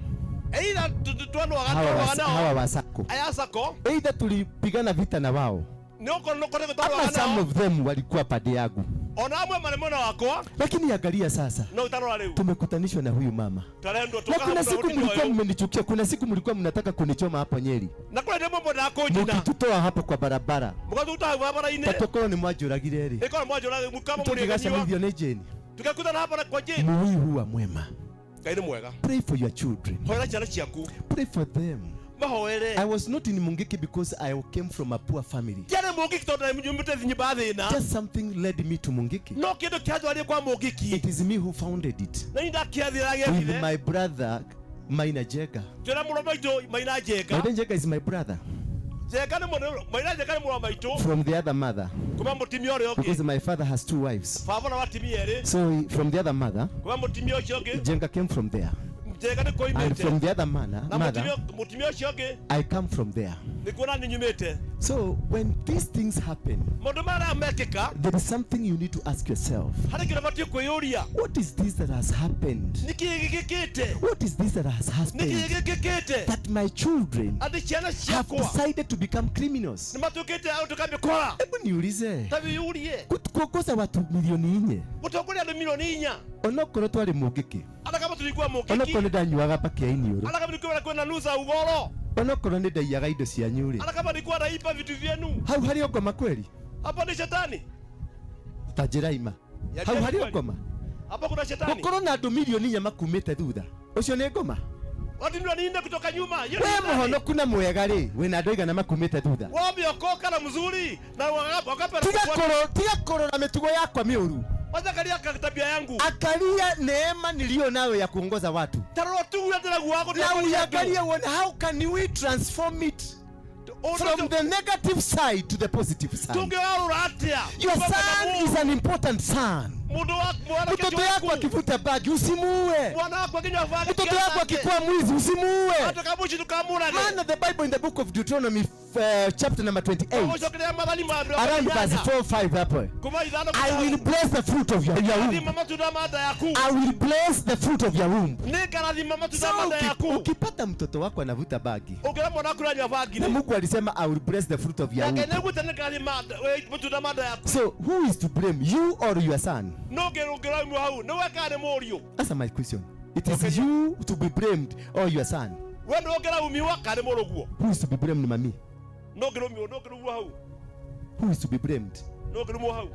Either twanwaga hawa twanwaga wa, nao hawa wa sacco, aya SACCO either tulipigana vita na wao nĩ ũkorwo nĩ ũkoretwo ama twarũaga some nao of them walikuwa pande yangu, ona amwe marĩ mwena wakwa lakini angalia sasa no ũtarora rĩu tumekutanishwa na huyu mama. twarendwo Na kuna siku tũkahamũra mlikuwa ũyũ mmenichukia, kuna siku mlikuwa mnataka kunichoma hapo Nyeri, na kũrĩ ndĩ mũmwendaga kũnjina mkitutoa hapo kwa barabara, mũgatuta hau barabara-inĩ tatokorwo nĩ mwanjũragire rĩ, ĩkorwo mwanjũraga kama mũrĩganiwa tũngĩgacemithio nĩ Jane. tũgekutana hapa na kwa Jane. Mui huwa mwema. Ngai nĩ mwega. Pray for your children. Hoera ciana ciaku. Pray for them. Mahoere. I was not in Mungiki because I came from a poor family. Ndiarĩ Mũngiki tondũ nyumĩte nyũmba ya thĩna. Just something led me to Mungiki. No kĩndũ kĩanjwarire kwa Mũngiki. It is me who founded it Na niĩ ndakĩathire with gĩathire. my brother Maina Jega. Twĩna mũrũ wa maitũ Maina Njenga. Maina Jega is my brother Njenga nĩ mũrũ Maina Njenga nĩ mũrũ wa maitũ from the other mother kuma mũtumia ũrĩa ũngĩ. because my father has two wives. Baba na watumia erĩ So from the other mother, kuma mũtumia ũcio ũngĩ Jenga came from there. Njenga nĩ And koimĩte from the other manner, na mother, mũtumia ũcio ũngĩ I come from there. nĩkuo nani nyumĩte. So when these things happen, Maũndũ maya mekĩka there is something you need to ask yourself. harĩ kĩndũ ũbatiĩ kwĩyũria. What is this that has happened? Nĩkĩĩ gĩkĩkĩte? What is this that has Nĩkĩĩ happened? gĩkĩkĩte That my children atĩ ciana have ciakwa decided to become criminals. nĩ matuĩkĩte a gũtuĩka mĩkora? Hebu niulize, Ta wĩyũrie kuongoza watu 4 milioni gũtongoria andũ 4 milioni onokorwo twarĩ Mũngĩkĩ, hata kama tulikuwa onokorwo Mũngĩki, nĩ ndanyuaga mbakĩ ya iniũrũ, hata kama nilikuwa kwenda nusa ugoro, onokorwo nĩ ndaiyaga indo cianyu rĩ, hata kama nilikuwa naiba vitu vyenu, hau harĩ o ngoma kweli? hapa ni shetani. Ta njĩra ima, hau harĩ o ngoma. Hapo kuna shetani. Gũkorwo na andũ 4 milioni makumĩte thutha ũcio nĩ ngoma. Watu 4 milioni kutoka nyuma. Hiyo ni We shetani. mũhonoku na mwega rĩ, wĩna andũ aigana makumĩte thutha? Wewe umeokoka na mzuri na wakape. Tiga kũrora mĩtugo yakwa mĩũru. Wacha angalia tabia yangu. Angalia neema niliyo nayo ya kuongoza watu Tarora tu tena wako. Na uiangalie uone how can we transform it from the negative side to the positive side. Tungegarũra atia? Your son is an important son. Mundu wa mwana. Mtoto yako akivuta bagi, usimuue. Mwana wako akinywa bangi. Mtoto yako akikuwa mwizi, usimuue. Hata kama uchi tukamurage. Maana the Bible in the book of Deuteronomy, chapter number 28, Ucokerea mathani ma around verse 4 5 hapo, kuma 5. "I will bless the fruit of your womb." Rathima matunda ma nda yaku. I will bless the fruit of your womb. Nĩngarathima matunda So ma nda yaku. Ukipata mtoto wako anavuta bagi Ũngĩra mwana waku ũranyua bangi na rĩ, Mungu alisema, "I will bless the fruit of your na womb." Ngai nĩaugĩte nĩngarathima matunda ma nda yaku. So who is to blame, you or your son? No ũngĩraumio hau nĩ we kana nĩ mũriũ? Answer my question. It is Okay. you to be blamed or your son? We nĩ ũngĩraumiwa kana nĩ mũrũguo? Who is to be blamed, mami? No ũngĩrũmio no ũngĩrumwo hau. Who is to be blamed? No ũngĩrumwo hau.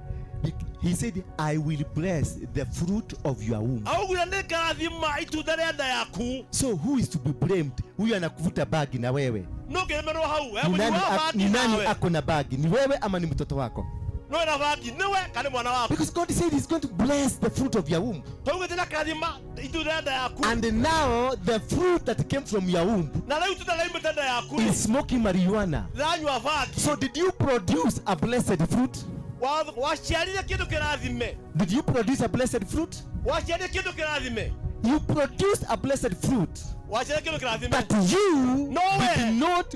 He said, "I will bless the fruit of your womb." Augire nĩngarathima itunda rĩa nda yaku. So who is to be blamed? Huyu anakuvuta bagi na wewe. No ũngĩremerwo hau Ni nani, mũnyui wa bangi ni nani nawe. ako na bagi? Ni wewe ama ni mtoto wako? No wĩna bangi nĩwe kana nĩ mwana waku? Because God said He's going to bless the fruit of your womb. Twaugĩte nĩakarathima itunda rĩa nda yaku. And now the fruit that came from your womb Na rĩu itunda rĩaumĩte nda yaku rĩ, is smoking marijuana. rĩranyua bangi. So did you produce a blessed fruit? Waciarire kĩndũ kĩrathime? Did you produce a blessed fruit? Waciarire kĩndũ kĩrathime? You produced a blessed fruit, Waciarire kĩndũ kĩrathime? but you No way. did not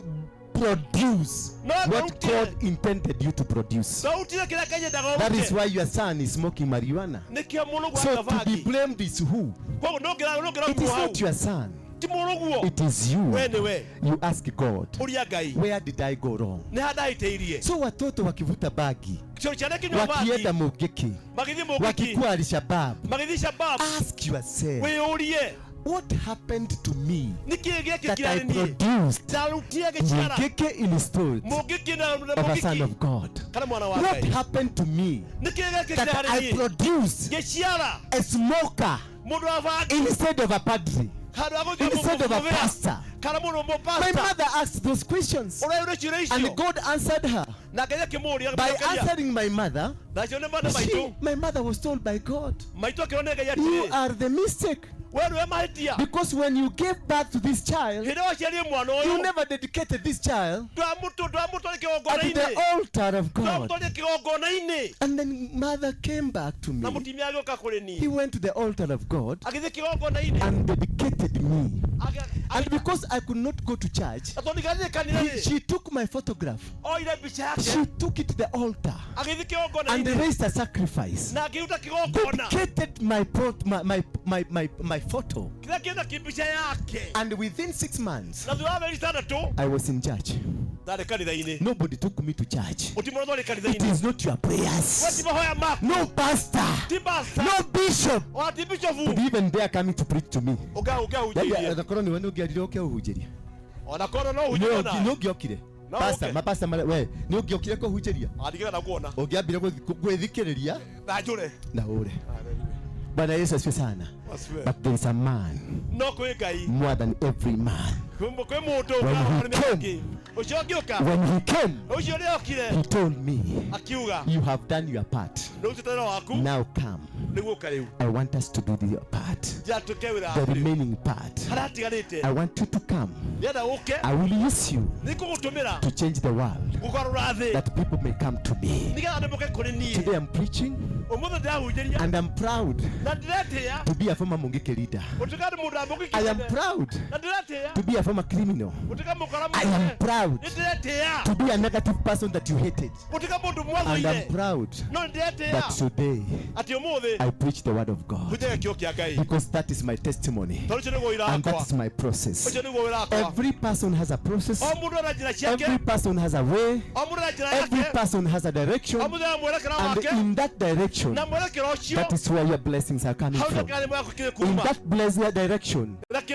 produce No, what don't. God intended you to produce. Twautire kĩrĩa Ngai endaga That is ũrute. why your son is smoking marijuana. Nĩkĩo mũrũguo So anyua to be bangi. blamed is who? Koguo no It ngĩraumwo is hau not your son. ti mũrũguo. It is you. We nĩwe. You ask God, Ũria Ngai, "Where did I go wrong?" nĩ ha ndahĩtĩirie? So watoto wakivuta bagi, Ciana kĩnyua bangi, wakienda Mungiki, magĩthiĩ Mũngĩki, wakikuwa Al-Shabaab, magĩthiĩ Shabab, ask yourself, wĩyũrie, "What happened to me nĩkĩĩ that gĩekĩkire I harĩ niĩ produced ndarutire gĩciara Mungiki instead Mũngĩki na of a son Mũngĩki of God? kana mwana wa What Ngai? happened to me Nĩkĩĩ gĩekĩkire that harĩ I niĩ produced ngĩciara a smoker mũndũ wa bangi instead of a padre, handũ ha gũthiĩ instead of a mũbũbĩa pastor?" kana mũndũ My mũpasta? mother asked those questions Ũreyũria ciũria icio and God answered her. Na Ngai akĩmũũria. By answering my mother, Nacio nĩ mwana maitũ. my mother was told by God, Maitũ akĩrwo nĩ Ngai "You atĩrĩ, are the mistake. We nĩwe mahĩtia. Because when you gave birth to this child, Hĩndĩ ĩrĩa waciarire mwana you ũyũ, never dedicated this child ndwamũtwarire at the kĩgongona-inĩ altar of God." Ndwamũtwarire kĩgongona-inĩ. And then mother came back to Na me. mũtumia agĩũka kũrĩ He niĩ. went to the altar of God Agĩthiĩ kĩgongona-inĩ and dedicated me. And because I could not go to church, Na tondũ ndigathiĩ kanitha rĩ, she took my photograph. Oire mbica yake. She took it to the altar Agĩthiĩ and kĩgongona-inĩ raised a sacrifice. Na akĩruta kĩgongona. Dedicated my photo. Kĩrĩa kĩna kĩmbica yake. And within 6 months, Na thutha wa mĩeri 6 I was in church. Ndarĩ kanitha-inĩ. Nobody took me to church. Ũtimũrwo twarĩ It kanitha-inĩ. is not your We ti prayers. mahoya maku. No pastor. Ti pastor. No bishop. Ona ti bishofu. Could even dare coming to preach to me. Ũngahunjĩrie. Onakorwo nĩwe nĩ ũngĩarire ũke ũhunjĩria. Ona korwo no ũhunjĩrie Nĩ ona. ũngĩokire. No Pastor, ũke. mapasta marĩa we nĩ ũngĩokire kũhunjĩria. Andigĩra kuona. Ũngĩambire gwĩthikĩrĩria Na njũre. na ũre. Bwana Yesu asifiwe sana. Asifiwe. But there is a man No kwĩ Ngai more than every man. Kwĩ mũndũ When he ũngĩ ũcio ũngĩũka. When he came, Ũcio ũrĩa okire, he told me, akiuga, "You have done your part. Nĩ ũrutĩte wĩra waku. Now come. Nĩguo ũka rĩu. I want us to do the part, Njĩra tũke wĩra the waku rĩu. remaining part. Harĩa hatigarĩte. I want you to come. Nĩenda ũke. I will use you Nĩngũgũtũmĩra to change the world, gũgarũra thĩ that people may come to me." nĩgetha andũ moke kũrĩ niĩ. Today I'm preaching Ũmũthĩ ndĩrahunjĩria and I'm proud na ndĩretĩĩa to be a former Mungiki leader. gũtuĩka nĩ mũndũ wa Mũngĩkĩ. I am proud Na ndĩretĩĩa to be a former criminal. gũtuĩka mũkora I am mũnene. proud Nĩ ndĩretĩĩa to be a negative person that you hated. gũtuĩka mũndũ And I'm mwathoire. proud No nĩ ndĩretĩĩa that today atĩ ũmũthĩ I preach the word of God hunjagia kiugo kĩa Ngai because that is my testimony tondũ ũcio nĩguo wĩra and that wakwa. is my process. Ũcio nĩguo wĩra wakwa. Every person has a process. O mũndũ ana njĩra ciake. Every person has a way. O mũndũ ana njĩra Every yake. person has a O direction. mũndũ ana mwerekera And wake. in that direction, direction, Na mwerekero ũcio, that is where your blessings are coming hau from. nĩho kĩrathimo gĩaku kĩrĩ In kuma. that blessed direction, Na that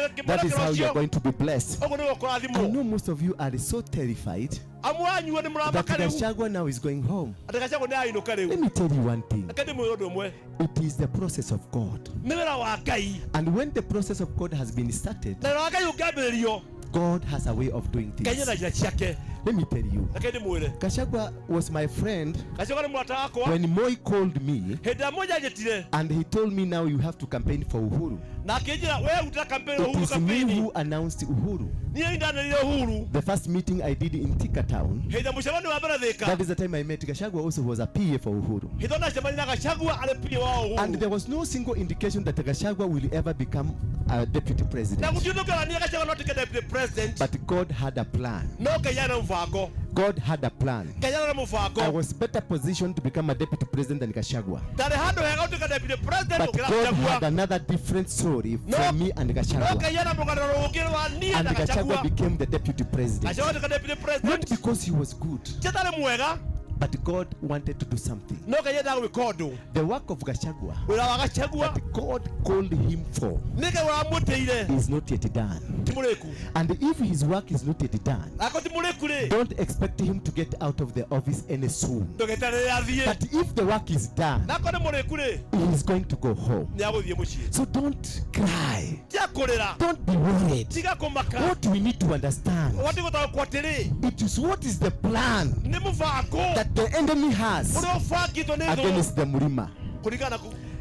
is mwerekero how you are ũcio, going to be blessed. ũguo nĩguo I ũkũrathimwo. know most of you are so terrified Amwe anyu nĩ that mũramaka rĩu Gachagua now is going home. atĩ Gachagua nĩ ainũka rĩu. Let me tell you one thing. Reke ndĩmwĩre ũndũ ũmwe. It is the process of God. Nĩ wĩra wa Ngai. And when the process of God has been started, Na wĩra wa Ngai ũngĩambĩrĩrio, God has a way of doing Ngai things. ena njĩra ciake. Let me tell you. Reke ndĩmwĩre. Gachagua was my friend Gachagua nĩ mũrata wakwa. when Moi called me Hĩndĩ ĩrĩa Moi anjĩtire and he told me, now you have to campaign for Uhuru. na akĩnjĩra we rutĩra campaign It Uhuru is me campaign. who announced Uhuru. Niĩ ndanĩrĩire Uhuru. The first meeting I did in Thika town, Hĩndĩ ya mũcemanio wa mbere Thika, that is the time I met Gachagua, also was a PA for Uhuru. hĩndĩ ĩyo ndacemania na Gachagua arĩ PA wa And Uhuru. there was no single indication that Gachagua will ever become a deputy Na president. gũtirĩ ũndũ ũngĩonania Gachagua no atuĩke deputy president. But God had a plan. No Ngai arĩ na mũbango. God had a plan. Ngai arĩ na I mũbango. was better positioned to become a deputy president than Gachagua. Ndarĩ handũ hega gũtuĩka deputy president But gũkĩra God had Gachagua. another different story No. from me and No Gachagua. Ngai ena mũgano rũngĩ rwa niĩ And na Gachagua Gachagua. became the deputy president. Gachagua atuĩka deputy Not president. because he was good, Ti atarĩ mwega, but God wanted to do something. no Ngai endaga gwĩka ũndũ. The work of Gachagua Wĩra wa Gachagua that God called him for nĩ Ngai ũramwĩtĩire is not yet done. ti mũrĩku. And if his work is not yet done, Akorwo ti mũrĩku rĩ, don't expect him to get out of the office any soon. ndũgeterere athiĩ. But if the work is done, Na akorwo nĩ mũrĩku rĩ, he is going to go home. nĩ agũthiĩ mũciĩ. So don't cry. Tiga kũrĩra, Don't be worried. tiga kũmaka. What we need to understand, Wati gũtaũkwo atĩrĩ, it is what is the plan nĩ mũbango that the enemy has ũrĩa ũbangĩtwo nĩ thũ against the Murima. kũringana na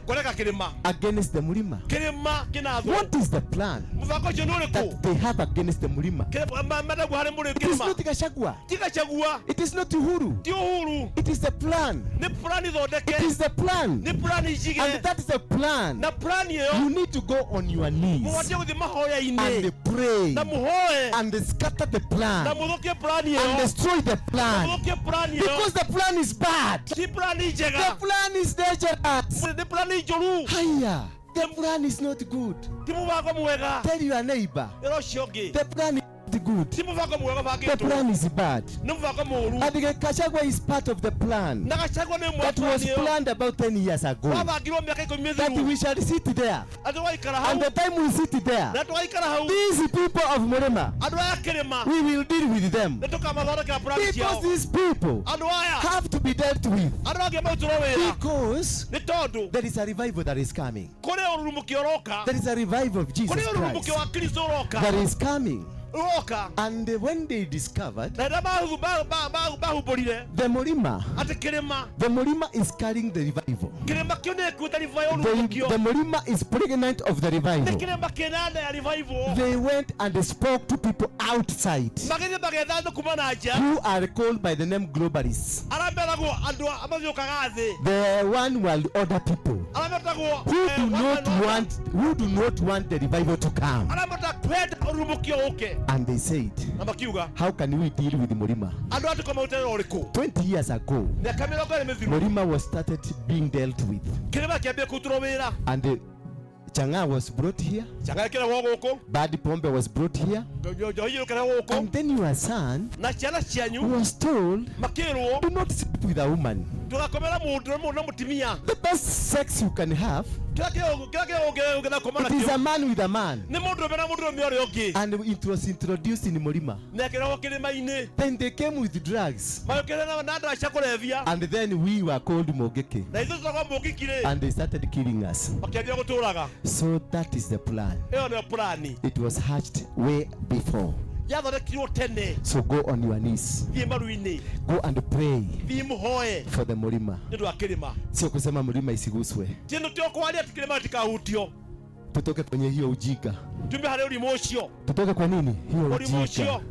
kũreka kĩrĩma. Against the Murima. Kĩrĩma kĩna thũ. What is the plan Mũbango ũcio nĩ ũrĩkũ? that they have against the Murima? Mendagwo harĩ mũrĩ It is kĩrĩma. not Gachagua. Ti Gachagua, It is not Uhuru. ti Uhuru. It is the plan. Nĩ plani thondeke, It is the plan. nĩ plani njige. And that is the plan. Na plani ĩyo You need to go on your knees mũbatiĩ gũthiĩ mahoya-inĩ and pray na mũhoe and scatter the na plan mũthũkie plani and ĩyo, destroy the plan. mũthũkie plani ĩyo. Because the plan is bad. Ti plani The njega, plan is dangerous. nĩ plani njũru, Haya. The plan is not good. ti mũbango mwega. Tell your neighbor. Ĩra ũcio ũngĩ, The plan is not good. ti mũbango mwega The ũbangĩtwo, plan is bad. nĩ mũbango mũũru. And Gachagua is part of the plan Na Gachagua nĩ ũmwe wa that was plani ĩyo planned about 10 years ago. wabangirwo mĩaka 10 That mĩthiru, we shall sit there. atĩ tũgaikara hau And the time we sit there, na tũgaikara hau, these people of Murima, andũ aya kĩrĩma we will deal with them. nĩ tũkamathondekera plani Because ciao. these people Andũ aya, have to be dealt with. andũ angĩ marutĩrwo wĩra Because nĩ tondũ there is a revival that is coming. kũrĩ ũrurumũkĩ ũroka, There is a revival of Jesus kũrĩ ũrurumũkĩ Christ wa Kristo ũroka, that is coming. ũroka. And when they discovered Na rĩrĩa mahumbũrire the Murima, atĩ kĩrĩma, the Murima is carrying the revival. kĩrĩma kĩu nĩ gĩkuĩte revival The, ũrurumũkio, the Murima is pregnant of the nĩ revival. kĩrĩma kĩna nda ya revival. They went and spoke to people outside Magĩthiĩ magetha andũ kuma na nja who are called by the name globalists. arĩa meragwo andũ a mathiũkaga thĩ, The one world order people arĩa metagwo who do not want, who do not want the revival to come. arĩa matakwenda ũrurumũkio ũke. And they said, Na makiuga, how can we deal with Murima? andũ aya tũkamarutĩra wĩra ũrĩkũ? 20 years ago, Mĩaka 20 mĩthiru, Murima was started being dealt with. kĩrĩma kĩambia kũrutĩrwo wĩra. And Chang'aa was brought here, Chang'aa ĩkĩrehwo gũkũ, Bad Pombe was brought here. njohi ĩkĩrehwo gũkũ, And then your son na ciana cianyu was told, makĩrwo do not sleep with a woman. ndũgakomera mũndũ na mũtumia. The best sex you can have, Kĩrĩa kĩrĩa ũngĩenda kũma it is nakĩo a man with a man. nĩ mũndũrũme na mũndũrũme ũrĩa ũngĩ. And it was introduced in Murima. Na ĩkĩrehwo kĩrĩma-inĩ, Then they came with drugs. magĩũkĩrĩra na ndawa cia kũrebia, And then we were called Mogeke. na ithuĩ tũtagwo Mũngiki rĩ, And they started killing us. makĩambia gũtũraga. So that is the plan. Ĩyo nĩyo plani It was hatched way before. yathondekirwo tene. So go on your knees. Thiĩ maru-inĩ, Go and pray thiĩ mũhoe for the Murima. nĩ ũndũ wa kĩrĩma. Sio kusema mlima isiguswe. Tino tio kwaria atĩ kĩrĩma gĩtikahutio. Tutoke kwenye hiyo ujinga. Tume harĩ ũrimũ ũcio, Tutoke kwa nini? Hiyo ũrimũ ujinga. ũcio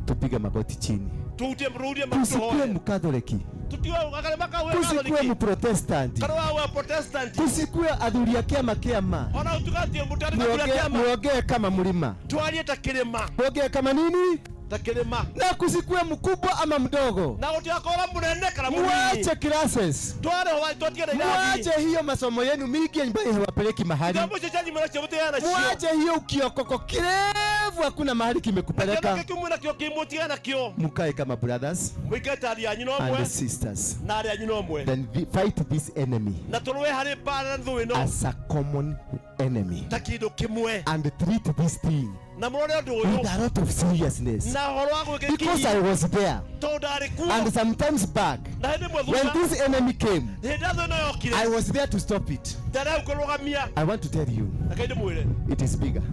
Tupige magoti chini. tuhutie mrudie Tusikue matuhoe. Mkatholiki. Tutiwe akarĩma kau Tusikue Katholiki, Mprotestanti. kana wa Protestant, Tusikue athuri a kiama kiama. ona utugatie mũtari kabila kĩama, Muongee kama mlima. twarie ta kĩrĩma, Muongee kama nini? ta kĩrĩma, Na kusikue mkubwa ama mdogo. na gũtigakorwo mũnene kana mũnini. Muache classes. Tware ho twatigana irathi. Muache hiyo masomo yenu mingi ambayo hawapeleki mahali. Ithomo icio cianyu mũracio mũtigana nacio. Muache hiyo ukiokoko kirefu Kidevu hakuna mahali kimekupeleka. Kĩo kĩu mwĩnakĩo kĩmũtigane nakĩo. Mukae kama brothers Mũikare ta ariũ anyu na ũmwe and sisters. Na arĩ anyu na ũmwe. Then fight this enemy Na tũrũe harĩ mbara na thũ ĩno as a common enemy ta kĩndũ kĩmwe. And treat this thing Na mũrore ũndũ with ũyũ a lot of seriousness. Na ũhoro wa gwĩka Because kinyi I was there tondũ ndarĩ kuo and sometimes back na hĩndĩ ĩmwe when thutha this enemy came, hĩndĩ ĩrĩa thũ ĩno yokire I was there to stop it. Ndarĩ hau kũrũgamia. I want to tell you, Reke ndĩmwĩre it is bigger.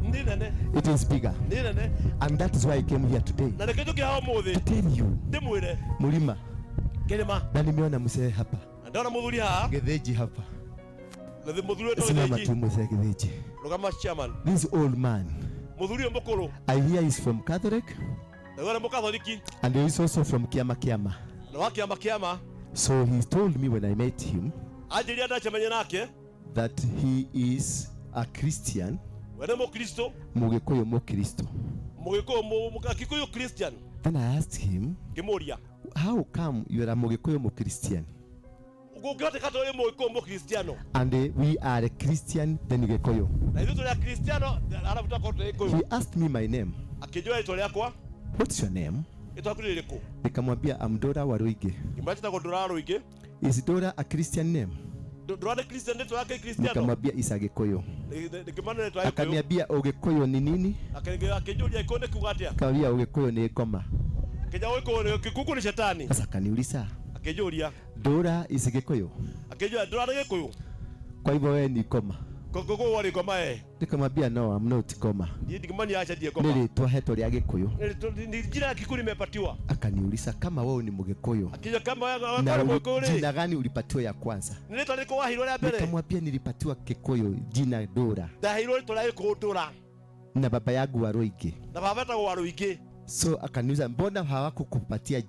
Nĩ nene. It is bigger. Nĩ nene. And that is why I came here today. Na nĩkĩo njũkire haha ũmũthĩ To tell you, ndĩmwĩre Mulima, kĩrĩma na nimeona mzee hapa, na ndona mũthuri haha Getheji hapa. Mũthuri wetwo Simama Gĩthĩnji tu mzee Getheji. Rũgama chairman. This old man, Mũthuri ũyũ mũkũrũ I hear is from Catholic naguo nĩ mũkatholiki and he is also from Kiama Kiama. Na wa kĩama kĩama. So he told me when I met him Anjĩrire ndacemania nake that he is a Christian, we nĩ mũkristo Mugikuyu Mukristo. Mũgĩkũyũ Kikuyu Christian. Then I asked him, Ngĩmũria how come you are a Mugikuyu Mukristian? Gũngĩhoteka atĩa ũrĩ mũgĩkũyũ mũkristiano And we are a Christian, then Gikuyu. Na ithuĩ tũrĩ akristiano arabu twakorwo tũrĩ He Gĩkũyũ. asked me my name. Akĩnjũria rĩtwa rĩakwa. What's your name? Rĩtwa rĩaku nĩ rĩrĩkũ? Nikamwambia I'm Dora Waruinge. Ngĩmwĩra njĩtagwo Ndũra Rũingĩ. Is Dora a Christian name? Ndũra nĩ Christian rĩtwa rĩa Gĩkristiano? Nikamwambia is a Gikuyu. Ngĩmwĩra nĩ rĩtwa rĩa Gĩkũyũ. Akaniambia Ugikuyu ni nini? Akĩnjũria Gĩkũyũ nĩ kuuga atĩa? Nikamwambia Ugikuyu ni ngoma. Akĩnjĩra Gĩkũyũ nĩ Gĩkũyũ nĩ shetani. Sasa akaniuliza Akĩnjũria Dora is Gikuyu. Akĩnjũria Ndũra nĩ Gĩkũyũ? Kwa hivyo wewe ni ngoma. Koguo warĩ ngoma eh. Nikamwambia no, I'm not ngoma. Niĩ ndingĩmania acha ndiĩ ngoma. Ni rĩtwa hetwo rĩa Gikuyu. Ni jina ya Kikuyu nimepatiwa. Akaniuliza kama wewe ni Mgikuyu. Akija kama wewe Na ni Mgikuyu rĩ. jina gani ulipatiwa ya kwanza? Nĩ rĩtwa rĩrĩkũ waheirwo rĩa mbere? Nikamwambia nilipatiwa Kikuyu jina Dora. Ndaheirwo rĩtwa rĩa Gĩkũyũ Dora. Na baba yangu Waruinge. Na baba etagwo Waruinge. So akaniuliza mbona hawakukupatia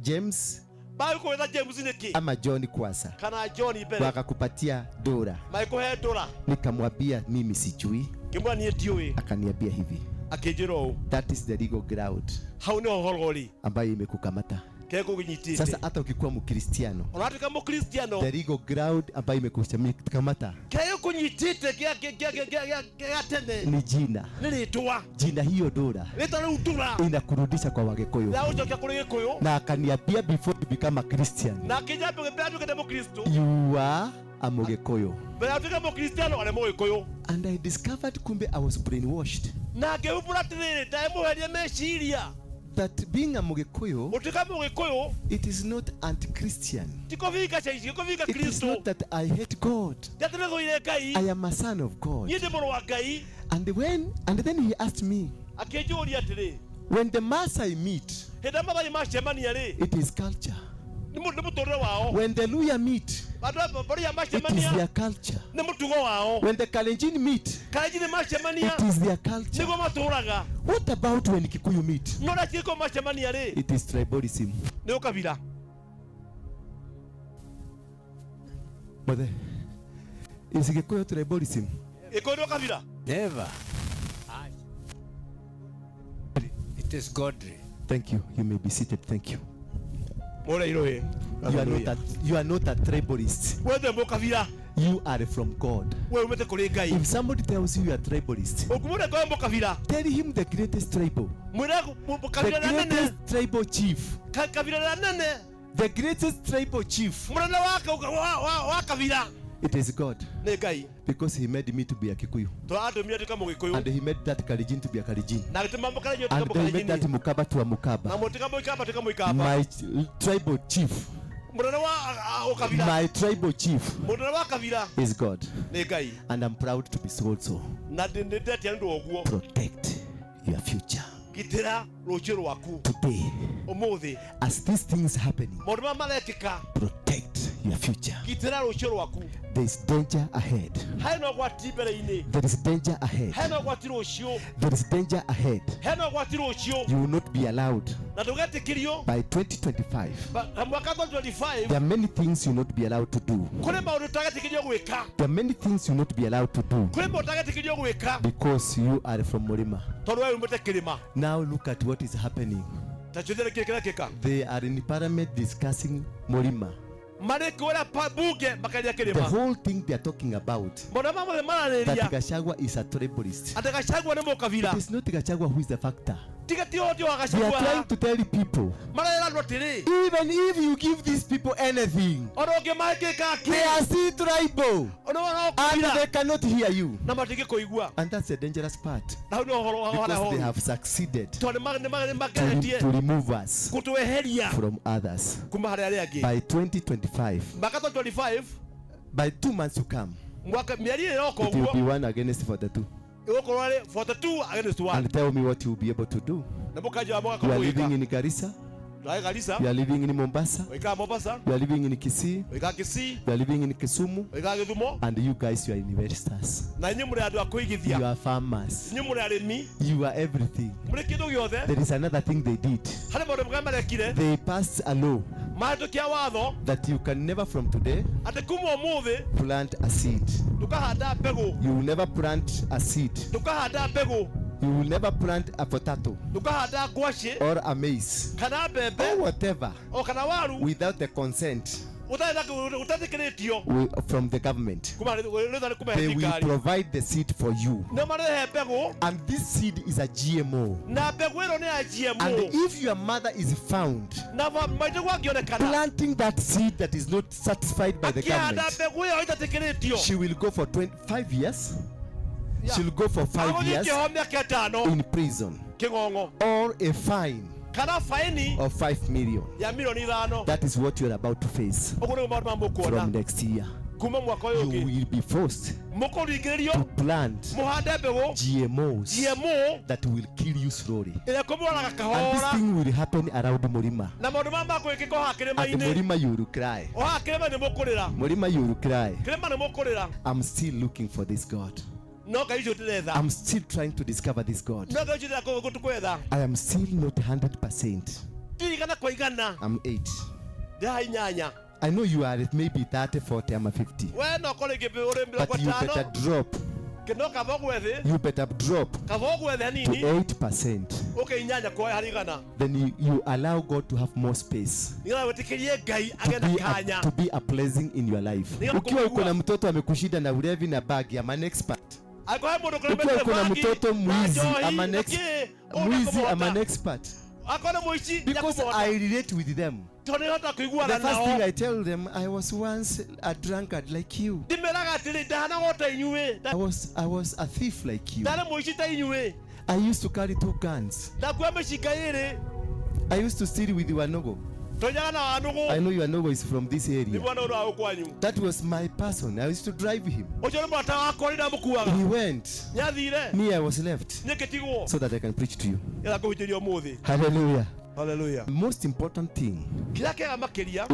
James Bagĩkũgwĩta James nĩkĩ? Ama John kwanza? Kana John mbere. Wakakupatia Dora. Magĩkũhe Dora. Nikamwambia mimi sijui. Ngĩmwĩra niĩ ndiũĩ. Akaniambia hivi. Akĩnjĩra ũũ. That is the legal ground. Hau nĩho ũhoro ũrĩ. Ambayo imekukamata. Kĩrĩa gĩkũnyitĩte. Sasa hata ukikuwa Mkristiano, Ona watuĩka Mũkristiano, the legal ground ambayo imekukamata kĩrĩa gĩkũnyitĩte gĩa tene ni jina. Nĩ rĩtwa. Jina hiyo Dora Rĩtwa rĩu Dora inakurudisha kwa Wagikuyu. rĩagũcokia kũrĩ Gĩkũyũ. Na akaniambia before you become a Christian, Na akĩnjambia mbere atuĩkĩte Mũkristo, you are a Mugikuyu. Mbere atuĩke Mũkristiano arĩ Mũgĩkũyũ. And I discovered kumbe I was brainwashed. Na ngĩhumbũra atĩrĩrĩ ndamũherie meciria. That being a Mugikuyu, Gũtuĩka Mũgĩkũyũ, it is not anti-Christian. Ti kũbinga caici, kũbinga It is Kristo. not that I hate God. Ti atĩ nĩthũire Ngai. I am a son of God. Niĩ ndĩ mũrũ wa Ngai. And then he asked me, Akĩnjũria atĩrĩ, when the Maasai meet, hĩndĩ ĩrĩa Maathai macemania rĩ, it is culture. Nĩ mũtũrĩre wao. When the Luhya meet, Andũ a Baruya it is macemania, their culture. Nĩ mũtugo wao. When the Kalenjin meet, Kalenjin macemania, it is their culture. Nĩguo matũraga. What about when Kikuyu meet? No ũrĩa Kikuyu macemania rĩ, It is tribalism. Nĩ ũkabira. Mothe, is Kikuyu tribalism? Gĩkũyũ nĩ ũkabira? Never. It is godly. Thank you. You may be seated. Thank you. Mũre iroĩ. You are not a tribalist. We ndũrĩ mũkabira. You are from God. We umĩte kũrĩ Ngai. If somebody tells you you are tribalist, Ũngĩmwĩra ngorwo mũkabira, tell him the greatest tribal. Mwĩre The kabira rĩrĩa nene. greatest tribal chief. Kabira rĩrĩa nene. The greatest tribal chief. Mũnene wa kabira. It is God. Nĩ Ngai. Because he made me to be a Kikuyu. Tondũ andũmire nduĩke Mũgĩkũyũ. And he made that Kalenjin to be a Kalenjin. Na agĩtũma Mũkalenjin atuĩke And then he made that Mũkalenjini. Mukaba to a Mukaba. Na mũtuĩka Mũikamba atuĩke Mũikamba. My tribal chief. Mũnene wa ũkabira. My tribal chief Mũnene wa kabira. is God. Nĩ Ngai. And I'm proud to be so. Na nĩ ndetia nĩ ũndũ wa ũguo. Protect your future. Gitĩra rũciũ rwaku. Today, Ũmũthĩ. as these things happening, Maũndũ maya marekĩka. protect your future. Gitĩra rũciũ rwaku. There is danger ahead. Hena ũgwati mbere-inĩ. There is danger ahead. Hena ũgwati rũciũ. There is danger ahead. Hena ũgwati rũciũ. You will not be allowed. Na ndũgetĩkĩrio. By 2025, Mwaka 2025, there are many things you will not be allowed to do. Kũrĩ maũndũ ũtagetĩkĩrio gwĩka. There are many things you will not be allowed to do. Kũrĩ maũndũ ũtagetĩkĩrio gwĩka. Because you are from Murima. Tondũ we umĩte kĩrĩma. Now look at what is happening. Ta njũthĩre kĩĩ kĩrekĩka. They are in parliament discussing Murima. Marĩ kũrĩa bunge makeria The kĩrĩma. whole thing they are talking about, Maũndũ maya mothe that mararĩria Gachagua is a tribalist. atĩ Gachagua nĩ mũkabira. It is not Gachagua who is the factor. Tiga ti ũhoti wa They are Gachagua. trying to tell people, Marera andũ atĩrĩ, even if you give these people anything, ona ũngĩmahe kĩka they kĩ, are still tribal ona no and kabira they cannot hear you. na matingĩkũigua. And that's the dangerous part, Na hau nĩ ũhoro wa harĩa because they horu. have succeeded Tondũ nĩ mageretie to remove us gũtweheria from others. kuma harĩ arĩa angĩ. By 2025, Mwaka 2025, by 2 months to come, mwaka mĩeri ĩroka it will ũguo be 1 against 42. ĩgũkorwo arĩ 42 against 1. And tell me what you will be able to do. Na mũkanjĩra You are mũgakorwo living gwĩka. in Garissa, Ndagĩ Garissa, you are living in Mombasa, ũikara Mombasa, you are living in Kisii, ũikara Kisii, you are living in Kisumu, ũikara Gĩthumo, and you guys, you are investors. na inyuĩ mũrĩ andũ a You kũigithia. are farmers. Inyuĩ mũrĩ arĩmi, You are everything. mũrĩ kĩndũ gĩothe. There is another thing they did. Harĩ maũndũ marĩa marekire, They passed a law mahĩtũkia watho that you can never from today atĩ kuma ũmũthĩ plant a seed. ndũkahanda mbegũ, You will never plant a seed. ndũkahanda mbegũ, You will never plant a potato ndũkahanda ngwacĩ or a maize kana mbembe or whatever o kana waru without the consent ũtetĩkĩrĩtio from the government. kuma rũtha nĩ kuma They will thirikari. provide the seed for you. Nĩ marehe mbegũ And this seed is a GMO. na mbegũ ĩno nĩ ya And GMO if your mother is found na maitũ gwangĩonekana planting that seed that is not satisfied by the akĩhanda government, mbegũ ĩyo ĩtetĩkĩrĩtio she will go for 25 years. Yeah. She'll go for 5 agũthiĩ years kĩoho mĩaka ĩtano in prison kĩng'ong'o or a fine kana faini of 5 million. ya milioni 5. That is what you're about to face Ũguo nĩguo maũndũ maya mũkuona from next year. kuma mwaka ũyũ You ũngĩ will be forced mũkũringĩrĩrio to plant mũhande mbegũ GMOs GMO that will kill you slowly. ĩrĩa kũmũraga And this kahora thing will happen around Murima. na maũndũ maya makũĩkĩka o haha At kĩrĩma-inĩ. Murima, you will cry. O haha kĩrĩma nĩ mũkũrĩra. Murima, you will cry. Kĩrĩma nĩ mũkũrĩra. I'm still looking for this God. No Ngai ũcio ndĩretha. I'm still trying to discover this God. No Ngai ũcio ndĩrenda kwetha. I am still not 100%. Ti igana kwa igana. I'm 8. Ndĩraha inyanya. I know you are at maybe 30, 40, I'm a 50. We no ũkorwo rĩngĩ ũrĩ mĩrongo But you better ĩtano. drop. No kaba ũgwe thĩ. You better drop Kaba ũgwe thĩ to hanini. 8%. Ũke inyanya kwa harĩ igana. Then you allow God to have more space. Nĩgetha wĩtĩkĩrie Ngai agĩe na kanya. To be a blessing in your life. Nĩgetha Ukiwa uko na kũmũigua. mtoto amekushinda na ulevi na bagi, I'm an expert. Angĩkorwo he mũndũ Ukiwa uko na ũkũremete mtoto bangi na mwizi, njohi I'm an na ex kĩ, ũũ mwizi, I'm an ndekũmũhota. expert. Akorwo nĩ mũici Because ndekũmũhota. I relate with them. Tondũ nĩhota kũiguana The first thing nao. I tell them, I was once a drunkard like you. Ndĩmeraga atĩrĩ ndahanaga o ta inyuĩ. I was a thief like you. Ndarĩ mũici ta inyuĩ. I used to carry 2 guns. Ndakua mĩcinga ĩĩrĩ. I used to steal with Wanogo. Tũnyaga na Wanũgũ. I know Wanogo is from this Nĩ area. mwana ũrĩa wa kwanyu. That was my person. I used to drive him. Ũcio nĩ mũrata wakwa nĩ ndamũkuaga. He went. Nĩathire. Me, I was left. Niĩ ngĩtigwo. So that I can preach to you. Nĩgetha ngũhunjĩrie ũmũthĩ. Hallelujah. Hallelujah. Most important thing, Kĩrĩa kĩega makĩria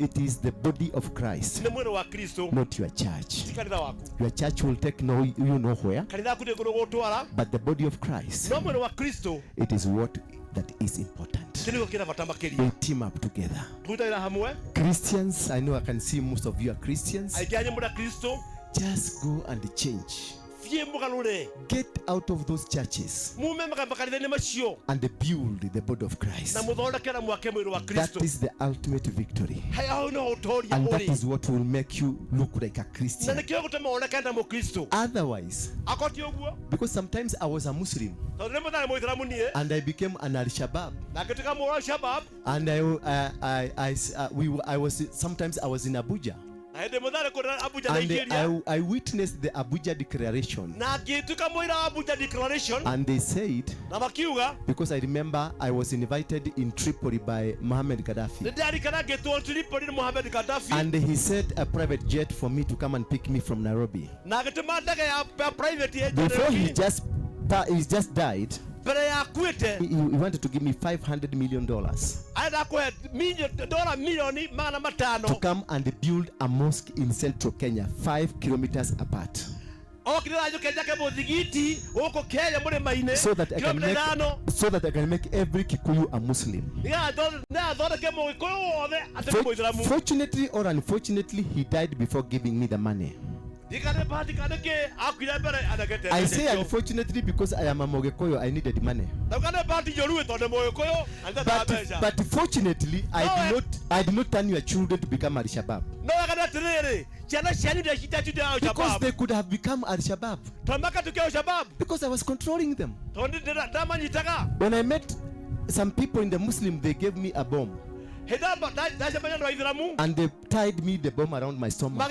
it is the body of Christ, nĩ mwĩrĩ wa Kristo, not your church. ti kanitha waku. Your church will take no you know where, Kanitha waku ndĩkũrũgũtwara, but the body of Christ, no mwĩrĩ wa Kristo it is what that is important. kĩ nĩkĩo kĩna bata makĩria. We team up together. Tũrutagĩra hamwe. Christians, I know I can see most of you are Christians. Aingĩ anyu mũrĩ a Kristo. Just go and change. Thiĩ mũgarũre. Get out of those churches Mume makanitha-inĩ macio. and build the body of Christ. Na mũthondeke na mwake mwĩrĩ wa That Kristo. is the ultimate victory. Hau nĩho ũtoria And that ũrĩ. is what will make you look like a Na Christian. nĩkĩo gũtũma wonekane ta mũkristo. Otherwise, Akorwo ti ũguo, because sometimes I was a Muslim tondũ rĩmwe ndarĩ mũithĩramu niĩ, and I became an Al-Shabaab. na ngĩtuĩka mũrũ wa Al-Shabaab, And I was sometimes I was in Abuja. na hĩndĩ ĩmwe ndarĩ kũrĩa Abuja, And Nigeria, I witnessed the Abuja Declaration. na ngĩtuĩka mũira wa Abuja Declaration, And they said, na makiuga, because I remember I was invited in Tripoli by Mohammed Gaddafi. nĩ ndarikana ngĩtwo Tripoli nĩ Mohammed Gaddafi, And he sent a private jet for me to come and pick me from Nairobi. na agĩtũma ndege ya private ya Before he Nairobi. just died, mbere ya akuĩte, he wanted to give me $500 million arenda kũhe dola milioni magana matano to come and build a mosque in central Kenya, 5 kilometers apart. Okire njũke njake mũthigiti gũkũ Kenya mũrĩma-inĩ, So that I can kilomita make, ithano, so that I can make every Kikuyu a Muslim. nĩgetha athondeke mũgĩkũyũ wothe atuĩke mũithĩramu. Fortunately or unfortunately, he died before giving me the money. Ndikane bahati kana kĩ akuire mbere anegete I say unfortunately because I am a Mogĩkũyũ, I needed money. Ndaugane bahati njũru tondũ Mũgĩkũyũ anendaga mbeca. But fortunately, I did not turn your children to become Al-Shabaab. No wegane atĩrĩrĩ, ciana cianyu ndacituĩkĩte Al-Shabaab. Because they could have become Al-Shabaab. Tondũ makatuĩka Al-Shabaab. Because I was controlling them. Tondũ ndamanyitaga. When I met some people in the Muslim, they gave me a bomb. And they tied me the bomb around my stomach.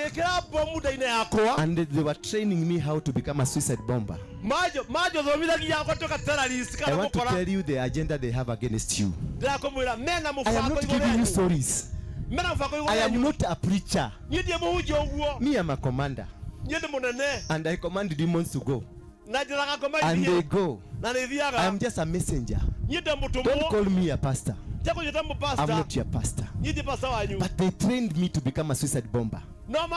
And they were training me how to become a suicide bomber. I want to tell you the agenda they have against you. I am not giving you stories. I am not a preacher. Me, I'm a commander. And I command demons to go. And they go. I am just a messenger. Don't call me a pastor. I'm not your pastor. But they trained me to become a suicide bomber. Not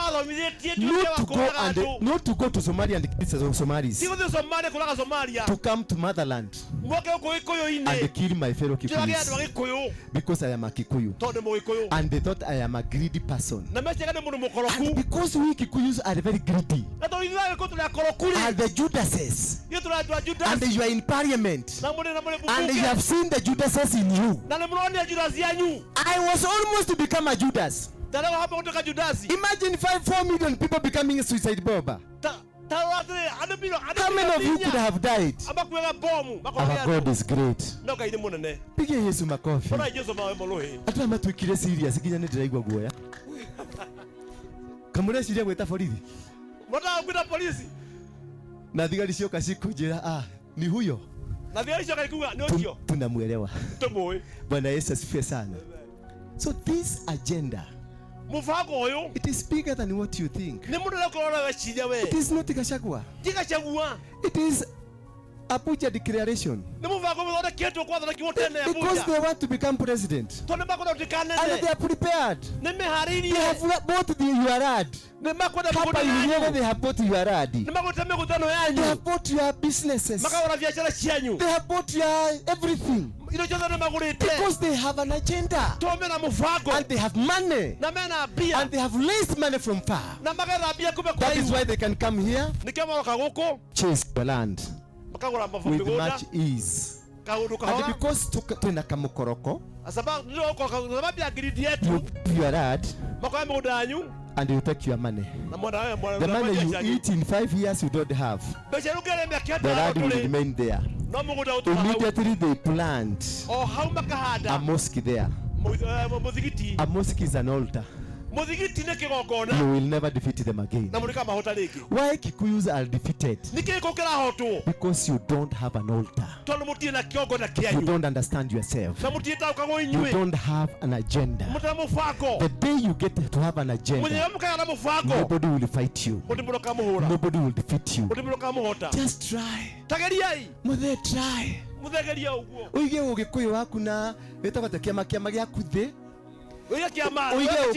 to go to Somalia and kill Somalis. To come to motherland and kill my fellow Kikuyus. Because I am a Kikuyu. And they thought I am a greedy person. And because we Kikuyus are very greedy. And the Judases. And you are in parliament. And you have seen the Judases in you. I was almost to become a Judas. Imagine 4 million people becoming a suicide bomber. How many of you could have died? Our God is great. Pigia Yesu makofi. Atu matuikire serious ginya ni ndiraigua guoya. Kamureciria gwita borithi. Mwataka gwita polisi. Na thigari cioka cikunjira, ah, ni huyo. Na thigari cioka ikuga ni ucio. Tunamuelewa. Tumui. Bwana Yesu asifiwe sana. So this agenda, it is bigger than what you think. It is not Gachagua. It is Abuja declaration. Because they want to become president. And they are prepared. They have bought the URAD. Hapa in they have bought URAD. They have bought your businesses. They have bought your everything. Because they have an agenda. And they have money. And they have raised money from far. That is why they can come here, chase the land with much ease. And because tuna kamukoroko, you your lad and you take your money. The money you eat in 5 years you don't have. The lad will remain there. Immediately they plant a mosque there. A mosque is an altar. You will never defeat them again. Why Kikuyus are defeated? Because you don't have an altar. You don't understand yourself. You don't have an agenda. The day you get to have an agenda, nobody will fight you. Nobody will defeat you. Just try. Mother, try. Uige Ugikuyu waku na wĩtagwo atĩa kĩama kĩama gĩaku thĩ. Uige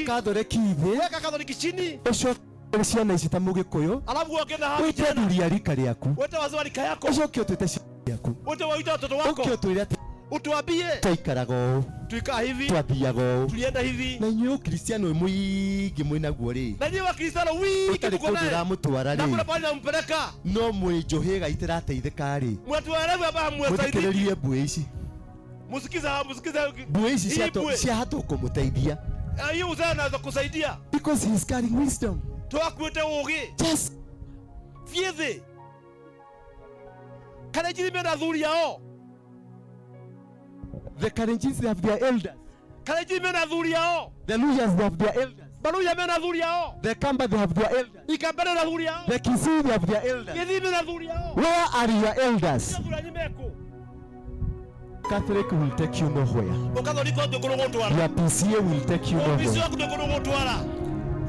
ũkathoreki thĩ. Weka Katholiki chini. Ũcoke ciana ici ta Mũgĩkũyũ. Alafu uoke na hao Wĩte vijana. athuri a rika rĩaku. Wete wazee wa rika yako. Ũcoke ũtwĩte ciana ciaku. Wote waite watoto wako. Ũke ũtwĩre atĩ Utuambie twaikaraga ũũ, tuikaa hivi, twathiaga ũũ. tulienda hivi. Na inyuĩ Ũkristiano mũingĩ mwĩnaguo rĩ, Na nyinyi Wakristiano wingi ũtarĩ mko kũndũ naye. ũramũtwara Na kuna rĩ, pahali nampeleka. no mwĩ njũhĩga itĩrateithĩka rĩ, Mnatuelewa hapa hamwasaidiki. mũthikĩrĩrie mbuĩ ici. Musikiza, musikiza. Mbuĩ ici Hii mbwe. cia hatũkũmũteithia. Hii uzee anaweza kusaidia. Because he is carrying wisdom. Twakuite ũũgĩ. Just Thiĩ thĩ. Kalenjin mena athuri ao. The Kalenjins, they have their elders. Kalenjin mena athuri ao. The Luyas, they have their elders. Baluya mena athuri ao. The Kamba, they have their elders. Ikamba mena athuri ao. The Kisii, they have their elders. Githii mena athuri ao. Where are your elders? Athuri anyu meku? Catholic will take you nowhere. Ũkatholika ndũkũrũgũtwara. Your PCA will take you Ofisi nowhere. waku ndũkũrũgũtwara.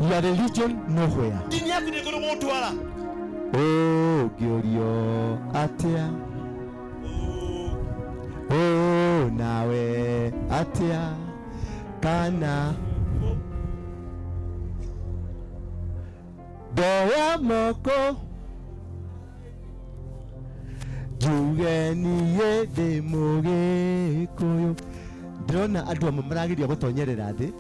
Your religion nowhere. Dini yaku ndĩkũrũgũtwara. Oh, ngĩũrio atĩa? Oh, nawe atĩa? Kana ndoya moko njuge niĩ ndĩ Mũgĩkũyũ. Ndĩrona andũ amwe marageria gũtonyerera thĩ.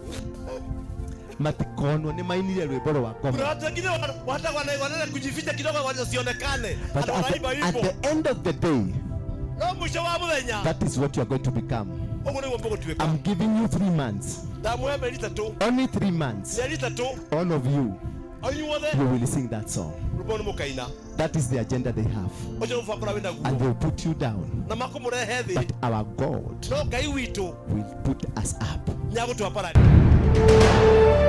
Matikonwo nĩ mainire rwĩmbo rwa Kuna ngoma. watu wengine hata wanaenda kujificha kidogo wasionekane. But Hata wanaimba at wimbo. the end of the day, No mwisho wa muthenya that is what you are going to become. Ũguo nĩguo mũgũtuĩka. I'm giving you 3 months. Ndamũhe mĩeri 3. Only 3 months. Mĩeri 3. All of you, O inyuothe you will sing that song. Rwĩmbo nĩ mũkaina. That is the agenda they have. Ũcio nĩ mũbango ũrĩa wĩnaguo. And they'll put you down. Na makũmũrehe thĩ. But our God No Ngai witũ will put us up. nĩagũtwambararia.